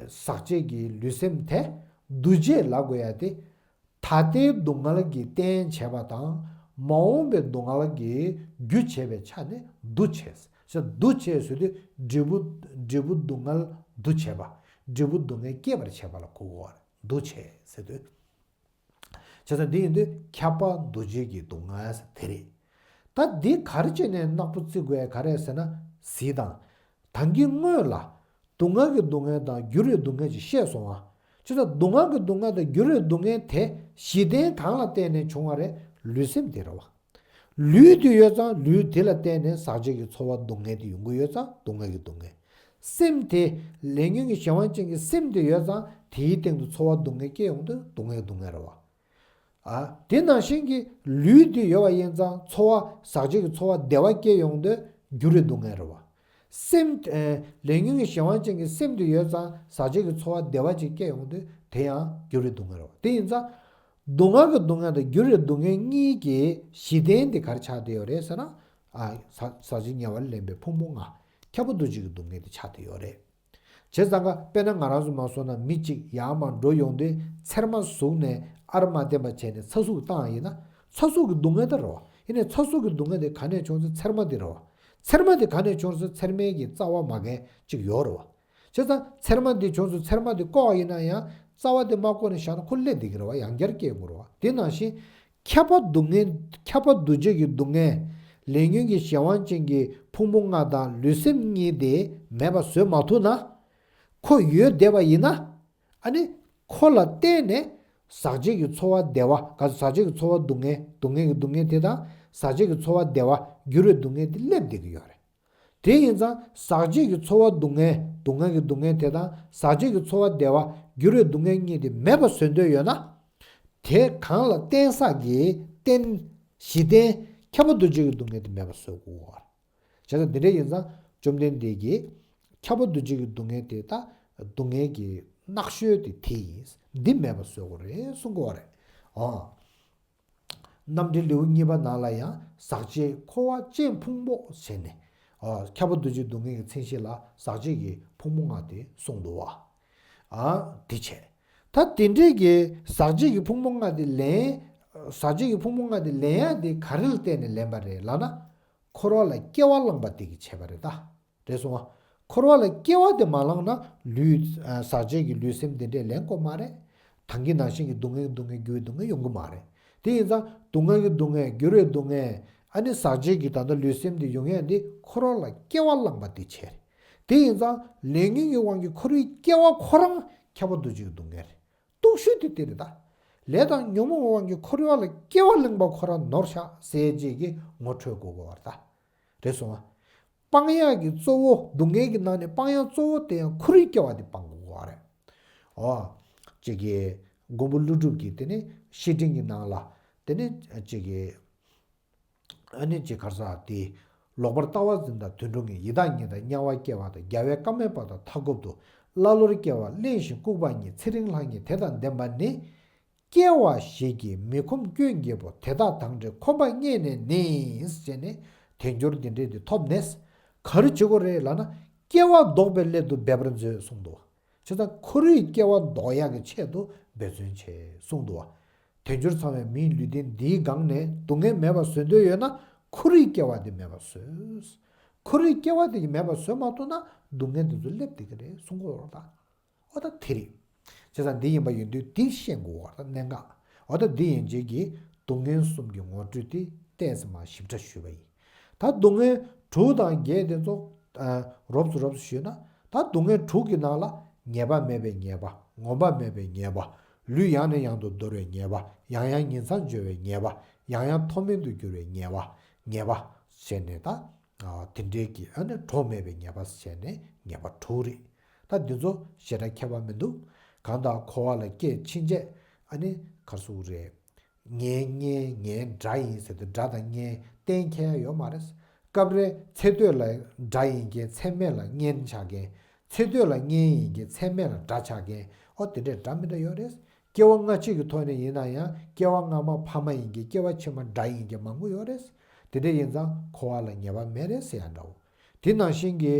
ཟག་བཅས་ཀྱི་ལུས་སེམས་དེ་འདུ་བྱེད་ལབ་དགོས་ཡ་དེ། ད་ལྟའི་སྡུག་བསྔལ་གྱི་རྟེན་བྱེད་པ་དང་། མ་འོངས་པའི་སྡུག་བསྔལ་གྱི་རྒྱུ་བྱེད་པའི་ཆ་ནས་འདུ་བྱེད་ཟེར། འདུ་བྱེད་ཟེར་དུས་འབྲས་བུ་འབྲས་བུ་སྡུག་བསྔལ་འདུ་བྱེད་པ། འབྲས་བུ་སྡུག་བསྔལ་སྐྱེད་པར་བྱེད་པ་ལ་གོ་དགོས་པ་རེད། འདུ་བྱེད་ཟེར་དུས། བྱས་ཙང་འདི་ཡིན་དུས་ཁྱབ་པ་འདུ་བྱེད་ཀྱི་སྡུག་བསྔལ་ཟེར་དེ་རེད། ད་འདི་ག་རེ་བྱས་ནས་ནག་པོ་བརྩི་དགོས་ཡ་ག་རེ་རེད་ཟེར་ན། གཟིགས་དང་། ད་གིན་སྔོན་ལ་སྡུག་བསྔལ་གྱི་སྡུག་བསྔལ་དང་འགྱུར་བའི་སྡུག་བསྔལ་ཅིག་བཤད་སོང་ང་། བྱས་ཙང་སྡུག་བསྔལ་གྱི་སྡུག་བསྔལ་དང་འགྱུར་བའི་སྡུག་བསྔལ་དེ་གཞི་རྟེན་གང་ལ་བརྟེན་ནས་བྱུང་བ་རེད། ལུས་སེམས་དེ་རེད་བ། ལུས་དེ་ཡོད་ཙང་ལུས་དེ་ལ་བརྟེན་ནས་ཟག་བཅས་ཀྱི་ཚོར་བ་སྡུག་བསྔལ་དེ་ཡོང་གི་ཡོད་ཙང་སྡུག་བསྔལ་གྱི་སྡུག་བསྔལ། སེམས་དེ་ལས་ཉོན་གྱི་གཞན་དབང་ཅན་གྱི་སེམས་དེ་ཡོད་ཙང་དེའི་སྟེང་དུ་ཚོར་བ་སྡུག་བསྔལ་སྐྱེ་ཡོང་དུས་སྡུག་བསྔལ་སྡུག་བསྔལ་རེད་བ། ཨ་དེ་ནང་བཞིན་གྱི་ལུས་དེ་ཡོད་པ་ཡིན་ཙང་ཚོར་བ་ཟག་བཅས་ཀྱི་ཚོར་བ་བདེ་བ་སྐྱེ་ཡོང་དུས་འགྱུར་བའི་སྡུག་བསྔལ་རེད་བ། སེམས་ཨེ་ལས་ཉོན་གྱི་གཞན་དབང་ཅན་གྱི་སེམས་དེ་ཡོད་ཙང་ཟག་བཅས་ཀྱི་ཚོར་བ་བདེ་བ་ཅིག་སྐྱེ་ཡོང་དུས་དེ་ཡང་འགྱུར་བའི་སྡུག་བསྔལ་རེད་བ། དེ་ཡིན་ཙང་སྡུག་བསྔལ་གྱི་སྡུག་བསྔལ་དང་འགྱུར་བའི་སྡུག་བསྔལ་གཉིས་ཀྱི་གཞི་རྟེན་དེ་ག་རེ་ཆགས་བསྡད་ཡོད་རེད་ཟེར་ན། ཨ་ཟག་ཟག་བཅས་ཉེ་བར་ལེན་པའི་ཕུང་པོ་ལྔ། ཁྱབ་པ་འདུ་བྱེད་ཀྱི་སྡུག་བསྔལ་དེ་ཆགས་བསྡད་ཡོད་རེད། བྱས་ཙང་ཀ་དཔེར་ན་ང་རང་ཚོ་མ་སོང་ན་མི་གཅིག་ཡར་མར་འགྲོ་ཡོང་དུས་ཚེར་མ་ཟུག་ནས་ཨར་མ་བསྟན་པ་བྱས་ནས་ཚ་ཟུག་བཏང་ཡིན་ན་ཚ་ཟུག་གི་སྡུག་བསྔལ་དེ་རེད་བ། ཡིན་ནའི་ཚ་ཟུག་གི་སྡུག་བསྔལ་དེ་ག་ནས་བྱུང་ཚེ་ཚེར་མ་དེ་རེད་བ། ཚེར་མ་དེ་ག་ནས་བྱུང་ཚེ་ཚེར་མའི་གི་རྩ་བ་མ་གན་གཅིག་ཡོད་རེད་བ། བྱས་ཙང་ཚེར་མ་དེ་བྱུང་ཚེ་ཚེར་མ་དེ་བཀོག་ཡིན་ན་ཡང་རྩ་བ་དེ་མ་བཀོག་ནས་བཞག་ན་ཁོ་སླེབས་བསྡད་ཀྱི་རེད་བ། ཡང་བསྐྱར་སྐྱེ་དགོས་རེད་བ། དེ་ནང་བཞིན། ཁྱབ་པ་སྡུག་བསྔལ། ཁྱབ་པ་འདུ་བྱེད་ཀྱི་སྡུག་བསྔལ། ལས་ཉོན་གྱི་གཞན་དབང་ཅན་གྱི་ཕུང་པོ་ལྔ་དང་ལུས་སེམས་གཉིས་དེ་མེད་པ་བཟོས་མ་ཐུབ་ན། ཁོ་ཡོད་བསྡད་པ་ཡིན་ན། ཨ་ནི་ཁོ་ལ་བརྟེན་ནས་ཟག་བཅས་ཀྱི་ཚོར་བ་བདེ་བ། ག་ཟག་བཅས་ཀྱི་ཚོར་བ་སྡུག་བསྔལ། སྡུག་བསྔལ་གྱི་སྡུག་བསྔལ་དེ་དང་ཟག་བཅས་ཀྱི་ཚོར་བ་བདེ་བ་འགྱུར་བའི་སྡུག་བསྔལ་དེ་སླེབས་བསྡད་ཀྱི་ཡོད་རེད། དེ་ཡིན་ཙང་ཟག་བཅས་ཀྱི་ཚོར་བ་སྡུག་བསྔལ། སྡུག་བསྔལ་གྱི་སྡུག་བསྔལ་དེ་དང་ཟག་བཅས་ཀྱི་ཚོར་བ་བདེ་བ་འགྱུར་བའི་སྡུག་བསྔལ་གཉིས་དེ་མེད་པ་བཟོ་འདོད་ཡོད་ན། དེ་གང་ལ་བརྟེན་ས་ཀྱི་རྟེན་གཞི་རྟེན་ཁྱབ་པ་འདུ་བྱེད་ཀྱི་སྡུག་བསྔལ་དེ་མེད་པ་བཟོ་དགོས་པ། བྱས་ཙང་འདི་འདྲ་ཡིན་ཙང་བཅོམ་ལྡན་འདས་ཀྱིས་ཁྱབ་པ་འདུ་བྱེད་ཀྱི་སྡུག་བསྔལ་དེ་ད་སྡུག་བསྔལ་གྱི་ནག་ཤོས་དེ་དེ་ཡིན། འདི་མེད་པ་བཟོ་དགོས་རེད་གསུང་གི་ཡོད་རེད། ཨོ། རྣམ་འགྲེལ་ལེའུ་གཉིས་པ་ནང་ལ་ཡང་ཟག་བཅས་འཁོར་བ་ཅན་ཕུང་པོ་ཟེར་ནས། ཨ་ཁྱབ་པ་འདུ་བྱེད་སྡུག་བསྔལ་གྱི་མཚན་གཞི་ལ་ཟག་བཅས་ཀྱི་ཕུང་པོ་ལྔ་དེ་གསུངས་འདུག་བ། ཨ་དེ་བྱས། ད་དེ་འདྲས་ཀྱི་ཟག་བཅས་ཀྱི་ཕུང་པོ་ལྔ་དེ་ལེན། ཟག་བཅས་ཀྱི་ཕུང་པོ་ལྔ་དེ་ལེན་ཡ་དེ་ག་རེ་ལ་བརྟེན་ནས་ལེན་པ་རེད་ལབ་ན། འཁོར་བ་ལ་སྐྱེ་བ་བླངས་པ་དེ་གིས་བྱས་པ་རེད་ད། རེད་སོང་ང་། འཁོར་བ་ལ་སྐྱེ་བ་དེ་མ་བླངས་ན་ལུས་ཨ་ཟག་བཅས་ཀྱི་ལུས་སེམས་དེ་འདྲས་ལེན་དགོས་མ་རེད། ད་གིན་ནང་བཞིན་གྱི་སྡུག་བསྔལ་གྱི་སྡུག་བསྔལ་འགྱུར་བའི་སྡུག་བསྔལ་ཡོང་གི་མ་རེད། དེ་ཡིན་ཙང་སྡུག་བསྔལ་གྱི་སྡུག་བསྔལ་འགྱུར་བའི་སྡུག་བསྔལ་ཨ་ནི་ཟག་བཅས་ཀྱི་ད་ལྟ་ལུས་སེམས་དེ་ཡོང་ཡས་འདི་འཁོར་བ་ལ་སྐྱེ་བ་བླངས་པ་དེ་བྱས་རེད། དེ་ཡིན་ཙང་ལས་ཉོན་གྱི་དབང་གིས་འཁོར་བའི་སྐྱེ་བ་ཁོ་རང་ཁྱབ་པ་འདུ་བྱེད་ཀྱི་སྡུག་བསྔལ་རེད། སྡུག་ཤོས་དེ་དེ་རེད་ད། ལས་དང་ཉོན་མོངས་དབང་གིས་འཁོར་བ་ལ་སྐྱེ་བ་བླངས་པ་ཁོ་རང་ནོར་ཤག་ཟེར་བྱེད་ཀྱི་ངོ་འཕྲོད་དགོས་དགོས་པ་རེད་ད། རེད་སོང་ང་། སྤང་ཡག་གི་གཙོ་བོ་སྡུག་བསྔལ་གྱི་ནང་ནས་སྤང་ཡག་གཙོ་བོ་དེ་ཡང་འཁོར་བའི་སྐྱེ་བ་དེ་སྤང་དགོས་པ་རེད། ཨོ། ཅིག་གི་མགོན་པོ་ཀླུ་སྒྲུབ་ཀྱིས་དེ་ནི་བཤེས་སྤྲིང་གི་ནང་ལ་དེ་ནི་ཅིག་གི་ཨ་ནི་ཅིག་གར་ས་དེ་ལོག་པར་ལྟ་བ་འཛིན་དང་དུད་འགྲོ་ངེས། ཡི་དྭགས་ཉིད་དང་དམྱལ་བར་སྐྱེ་བ་དང་། རྒྱལ་བའི་བཀའ་མེད་པ་དང་མཐའ་འཁོབ་ཏུ། ཀླ་ཀློར་སྐྱེ་བ་གླེན་ཞིང་ལྐུགས་པ་ཉིད། ཚེ་རིང་ལྷ་ཉིད་དེ་དང་ལྡན་པ་ནི། སྐྱེ་བ་ཞིག་གིས་མི་ཁོམ་སྐྱོན་བརྒྱད་པོ། དེ་དག་དང་བྲལ་ཁོམ་པ་རྙེད་ནས་ནི། ཟེར་ནས་དལ་འབྱོར་འདི་འདྲས་དེ་ཐོབ་ནས་ག་རེ་བྱེད་དགོས་རེད་ལབ་ན། སྐྱེ་བ་ལྡོག་པའི་སླད་དུ་འབད་པར་མཛོད་གསུངས་འདུག་བ། བྱས་ཙང་འཁོར་བའི་སྐྱེ་བ་ལྡོག་ཡག་གི་ཆེད་དུ་འབད་བརྩོན་བྱེད་གསུངས་འདུག་བ། དལ་འབྱོར་ཚང་བའི་མིའི་ལུས་རྟེན་འདིའི་སྒང་ནས་སྡུག་བསྔལ་མེད་པར་བཟོ་འདོད་ཡོད་ན་འཁོར་བའི་སྐྱེ་བ་འདི་མེད་པར་བཟོས། འཁོར་བའི་སྐྱེ་བ་འདི་མེད་པར་བཟོ་མ་ཐུབ་ན་སྡུག་བསྔལ་འདི་ཚོ་སླེབས་བསྡད་ཀྱི་རེད་གསུང་གི་ཡོད་རེད་ད། ཨོ་ད་དེ་རེད། བྱས་ཙང་འདི་ཡིན་པ་ཡིན་དུས་འདི་ཤེས་དགོས་པ་ད་གནད་འགག་ཨོ་ད་འདི་ཡན་ཆད་ཀྱི་སྡུག་བསྔལ་གསུམ་གྱི་ངོ་སྤྲོད་དེ་ཏོག་ཙམ་མ་ཞིབ་ཕྲ་ཞུས་པ་ཡིན། ད་སྡུག་བསྔལ་དྲུག་དང་བརྒྱད་དེ་ཚོ་ཨ་རོབ་ཙམ་རོབ་ཙམ་ཞུས་ན། ད་སྡུག་བསྔལ་དྲུག་གི་ནང་ལ་ངེས་པ་མེད་པའི་ཉེས་པ། ངོམས་པ་མེད་པའི་ཉེས་པ། ལུས་ཡང་ནས་ཡང་དུ་འདོར་བའི་ཉེས་པ། ཡང་ཡང་ཉིང་མཚམས་སྦྱོར་བའི་ཉེས་པ། ཡང་ཡང་མཐོ་དམན་དུ་འགྱུར་བའི་ཉེས་པ། ཉེས་པ་བྱས་ནས་ད། ཨ་དེ་འདྲའི་གི་ཨ་ནི་གྲོགས་མེད་པའི་ཉེས་པ་བྱས་ནས་ཉེས་པ་དྲུག་རེད། ད་འདི་ཚོ་ཞེ་དྲག་ཁྱད་པར་མི་འདུག་གང་ལྟར་འཁོར་བ་ལ་སྐྱེས་ཕྱིན་ཆད་ཨ་ནི་ག་རེ་ཟེར་དགོས་རེད། ངའི་གཉེན་ངའི་དགྲ་ཡིན་ཟེར་དུས་དགྲ་དང་གཉེན་གཏན་འཁེལ་ཡ་ཡོད་མ་རེད། སྐབས་རེ་ཚེ་སྟོད་ལ་དགྲ་ཡིན་མཁན་ཚེ་སྨད་ལ་གཉེན་ཆགས་མཁན། ཚེ་སྟོད་ལ་གཉེན་ཡིན་མཁན་ཚེ་སྨད་ལ་དགྲ་ཆགས་མཁན། ཨོ་དེ་འདྲའི་འདྲ་མི་འདྲ་ཡོད་རེད། སྐྱེ་བ་སྔ་ཕྱི་གི་ཐོག་ནས་ཡིན་ན་ཡང་སྐྱེ་བ་སྔ་མ་ཕ་མ་ཡིན་མཁན་སྐྱེ་བ་ཕྱི་མ་དགྲ་ཡིན་མཁན་མང་པོ་ཡོད་རེད། དེ་འདྲ་ཡིན་ཙང་འཁོར་བ་ལ་ངེས་པ་མེད་རེད་ཟེར་ཡ་འདྲ་བོ། དེ་ནང་བཞིན་གྱི་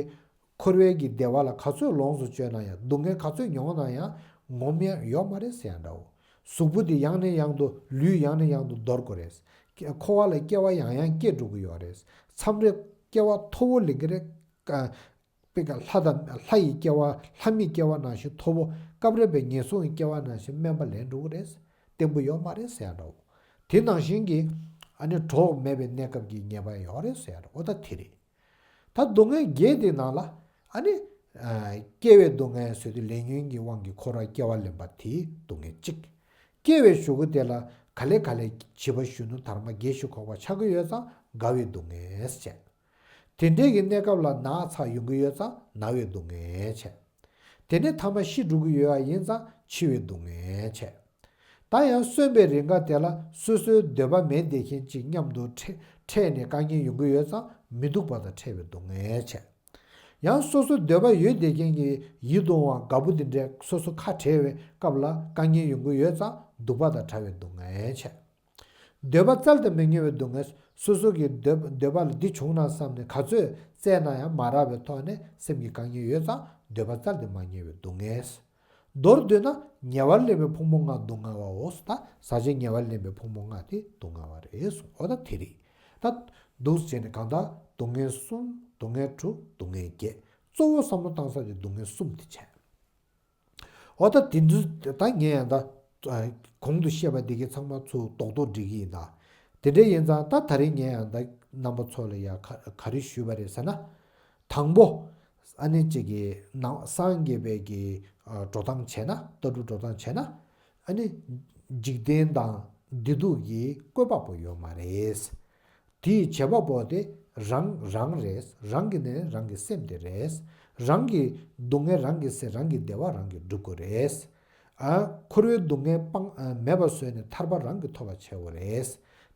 འཁོར་བའི་གི་བདེ་བ་ལ་ག་ཚོད་ལོངས་སུ་སྤྱོད་ན་ཡང་སྡུག་བསྔལ་ག་ཚོད་མྱོང་ན་ཡང་ངོམས་ཡ་ཡོད་མ་རེད་ཟེར་ཡ་འདྲ་བོ། གཟུགས་པོ་འདི་ཡང་ནས་ཡང་དུ་ལུས་ཡང་ནས་ཡང་དུ་འདོར་དགོས་རེད། འཁོར་བ་ལ་སྐྱེ་བ་ཡང་ཡང་སྐྱེ་འགྲོ་གི་ཡོད་རེད། མཚམས་རེ་སྐྱེ་བ་མཐོ་བོ་ལེན་གི་རེད། ཀ་དཔེ་ཀ་ལྷ་དང་ལྷ་ཡི་སྐྱེ་བ་ལྷ་མིའི་སྐྱེ་བ་ནང་བཞིན་མཐོ་བོ། སྐབས་རེ་བའི་ངན་སོང་གི་སྐྱེ་བ་ནང་བཞིན་དམན་པ་ལེན་འགྲོ་གི་རེད། བརྟན་པོ་ཡོད་མ་རེད་ཟེར་ཡ་འདྲ་བོ། དེ་ནང་བཞིན་གྱི་ཨ་ནི་གྲོགས་མེད་པའི་གནས་སྐབས་ཀྱི་ཉེས་པ་ཡོད་རེད་ཟེར་ཡ་འདྲ་བོ་ད་དེ་རེད། ད་སྡུག་བསྔལ་བརྒྱད་དེ་ནང་ལ་ཨ་ནི་ཨ་སྐྱེ་བའི་སྡུག་བསྔལ་ཟེར་དུས་ལས་ཉོན་གྱི་དབང་གིས་འཁོར་བར་སྐྱེ་བ་ལེན་པ་དེའི་སྡུག་བསྔལ་གཅིག་སྐྱེ་བའི་གཞུག་གུ་དེ་ལ་ག་ལེ་ག་ལེ་བྱིས་པ་གཞོན་ནུ་དར་མ་བརྒྱད་ཞུ་ཁོག་པ་ཆགས་ཀྱི་ཡོད་ཙང་རྒ་བའི་སྡུག་བསྔལ་བྱས། དེ་འདྲའི་གི་གནས་སྐབས་ལ་ན་ཚ་ཡོང་གི་ཡོད་ཙང་ན་བའི་སྡུག་བསྔལ་བྱས། དེ་ནས་ཐ་མ་ཤི་འགྲོ་གི་ཡོད་པ་ཡིན་ཙང་འཆི་བའི་སྡུག་བསྔལ་བྱས། ད་ཡང་གསོན་པའི་རིང་ག་དེ་ལ་སོ་སོའི་འདོད་པ་མེད་བསྡད་མཁན་གཅིག་མཉམ་དུ་འཕྲད་འཕྲད་ནས་དཀའ་ངལ་ཡོང་གི་ཡོད་ཙང་མི་སྡུག་པ་དང་འཕྲད་པའི་སྡུག་བསྔལ་བྱས། ཡང་སོ་སོ་འདོད་པ་ཡོད་བསྡད་མཁན་གྱི་ཡིད་དུ་འོང་བ་དགའ་པོ་འདི་འདྲའི་སོ་སོ་ཁ་བྲལ་བའི་སྐབས་ལ་དཀའ་ངལ་ཡོང་གི་ཡོད་ཙང་སྡུག་པ་དང་བྲལ་བའི་སྡུག་བསྔལ་བྱས། འདོད་པ་བཙལ་དུ་མི་ཉེ་བའི་སྡུག་བསྔལ། སོ་སོ་གི་འདོད་འདོད་པ་ལ་འདི་བྱུང་ན་བསམ་ནས་ག་ཚོད་བཙལ་ན་ཡང་མ་རག་པའི་ཐོག་ནས་སེམས་ཀྱི་དཀའ་ངལ་ཡོད་ཙང་འདོད་པ་བཙལ་དུ་མ་ཉེ་བའི་སྡུག་བསྔལ། མདོར་བསྡུས་ན་ཉེ་བར་ལེན་པའི་ཕུང་པོ་ལྔ་སྡུག་བསྔལ་བའོ། ད་ཟག་བཅས་ཉེ་བར་ལེན་པའི་ཕུང་པོ་ལྔ་དེ་སྡུག་བསྔལ་བ་རེད་གསུངས། འོ་ད་དེ་རེད། ད་འདུག་བྱས་ནས་གང་ལྟར་སྡུག་བསྔལ་གསུམ། སྡུག་བསྔལ་དྲུག་སྡུག་བསྔལ་བརྒྱད། གཙོ་བོ་བསམ་བློ་བཏང་ས་དེ་སྡུག་བསྔལ་གསུམ་དེ་བྱས། འོ་ད་དེ་འདུག་ད་ངས་ཡང་ད་གོང་དུ་བཤད་པ་འདི་གའི་ཚང་མ་ཚུར་རྡོག་རྡོག་འགྲིག་གི་ཡིན་ད། དེ་འདྲ་ཡིན་ཙང་ད་ད་རིང་ངས་ཡང་ད་རྣམ་པ་ཚོ་ལ་ཡ་ག་ག་རེ་ཞུས་པ་རེད་ཟེར་ན། དང་པོ། ཨ་ནི་གཅིག་གི་ནང་སངས་རྒྱས་པའི་གི་འགྲོ་སྟངས་བྱས་ན་ལྟ་གྲུབ་འགྲོ་སྟངས་བྱས་ན། ཨ་ནི་འཇིག་རྟེན་དང་བདེ་སྡུག་གི་བཀོད་པ་པོ་ཡོད་མ་རེད། དེའི་བྱེད་པ་པོ་དེ་རང་རང་རེད། རང་གི་ནི་རང་གི་སེམས་དེ་རེད། རང་གི་སྡུག་བསྔལ་རང་གིས་སེལ། རང་གི་བདེ་བ་རང་གིས་སྒྲུབ་དགོས་རེད། ཨ་འཁོར་བའི་སྡུག་བསྔལ་སྤང་ཨ་མེད་པ་བཟོས་ནས་ཐར་པ་རང་གིས་ཐོབ་པ་བྱེད་དགོས་རེད།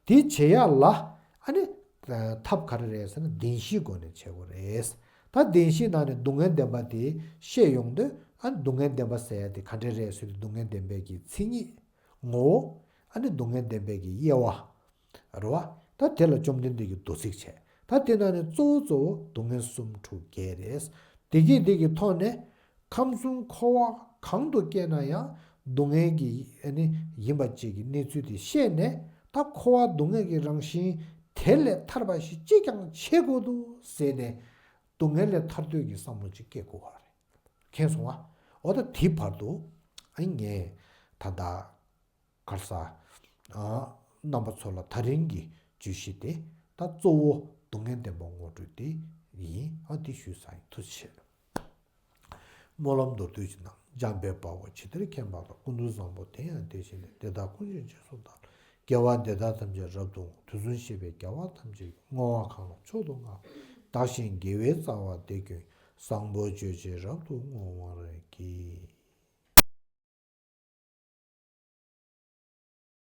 དེ་བྱེད་ཡག་ལ་ཨ་ནི་ཐབས་ག་རེ་རེད་ཟེར་ན་བདེན་བཞིའི་སྒོ་ནས་བྱེད་དགོས་རེད། ད་བདེན་བཞིའི་ནང་ནས་སྡུག་བསྔལ་བདེན་པ་དེ་ཤེས་ཡོང་དུས་ཨ་ནི་སྡུག་བསྔལ་བདེན་པ་ཟེར་ཡག་དེ་ག་འདྲ་རེད་ཟེར་དུས་སྡུག་བསྔལ་བདེན་པའི་གི་མཚན་ཉིད། ངོ་བོ། ཨ་ནི་སྡུག་བསྔལ་བདེན་པའི་གི་དབྱེ་བ། རེད་བ། ད་དེ་ལ་བཅོམ་ལྡན་འདས་ཀྱིས་མདོ་ཚིག་བྱས། ད་དེ་ནང་ནས་གཙོ་བོ་གཙོ་བོ་སྡུག་བསྔལ་གསུམ་དྲུག་བརྒྱད་རེད། དེ་གི་དེ་གི་ཐོག་ནས་ཁམས་གསུམ་འཁོར་བ་གང་དུ་སྐྱེས་ན་ཡང་སྡུག་བསྔལ་གྱི་ཨ་ནི་ཡིན་པ་ཅིག་གི་གནས་ཚུལ་དེ་ཤེས་ནས་ད་འཁོར་བ་སྡུག་བསྔལ་གྱི་རང་བཞིན་དེ་ལས་ཐར་པ་ཞིག་ཅིས་ཀྱང་བྱེད་དགོས་འདུག་ཟེར་ནས་སྡུག་བསྔལ་ལས་ཐར་འདོད་ཀྱི་བསམ་བློ་ཅིག་སྐྱེ་དགོས་པ་རེད། མཁྱེན་སོང་ང་། འོ་ད་དེའི་བར་དུ་ཨ་ངས་ད་ལྟ། ག་རེ་ཟ། ཨ་རྣམ་པ་ཚོ་ལ་ད་རིང་གི་བརྗོད་གཞི་དེ་ད་གཙོ་བོ་སྡུག་བསྔལ་བདེན་པ་ངོ་སྤྲོད་དེ་ཡིན། ཨ་དེ་ཞུས་ཚར་ཡིན། ཐུགས་རྗེ་ཆེ། སྨོན་ལམ་མདོར་བསྡུས་ཀྱི་ནང་། འཇམ་དཔལ་དཔའ་བོས་ཇི་ལྟར་མཁྱེན་པ་དང་། ཀུན་ཏུ་བཟང་པོ་དེ་ཡང་དེ་བཞིན་ཏེ། དེ་དག་ཀུན་གྱི་རྗེས་སུ་བདག་སློབ་ཅིང་། དགེ་བ་འདི་དག་ཐམས་ཅད་རབ་ཏུ་བསྔོ། དུས་གསུམ་གཤེགས་པའི་རྒྱལ་བ་ཐམས་ཅད་ཀྱིས། བསྔོ་བ་གང་ལ་མཆོག་ཏུ་བསྔགས་པ། བདག་གཞན་དགེ་བའི་རྩ་བ་འདི་ཀུན་གྱི། བཟང་པོ་སྤྱོད་ཕྱིར་རབ་ཏུ་བསྔོ་བར་བགྱི།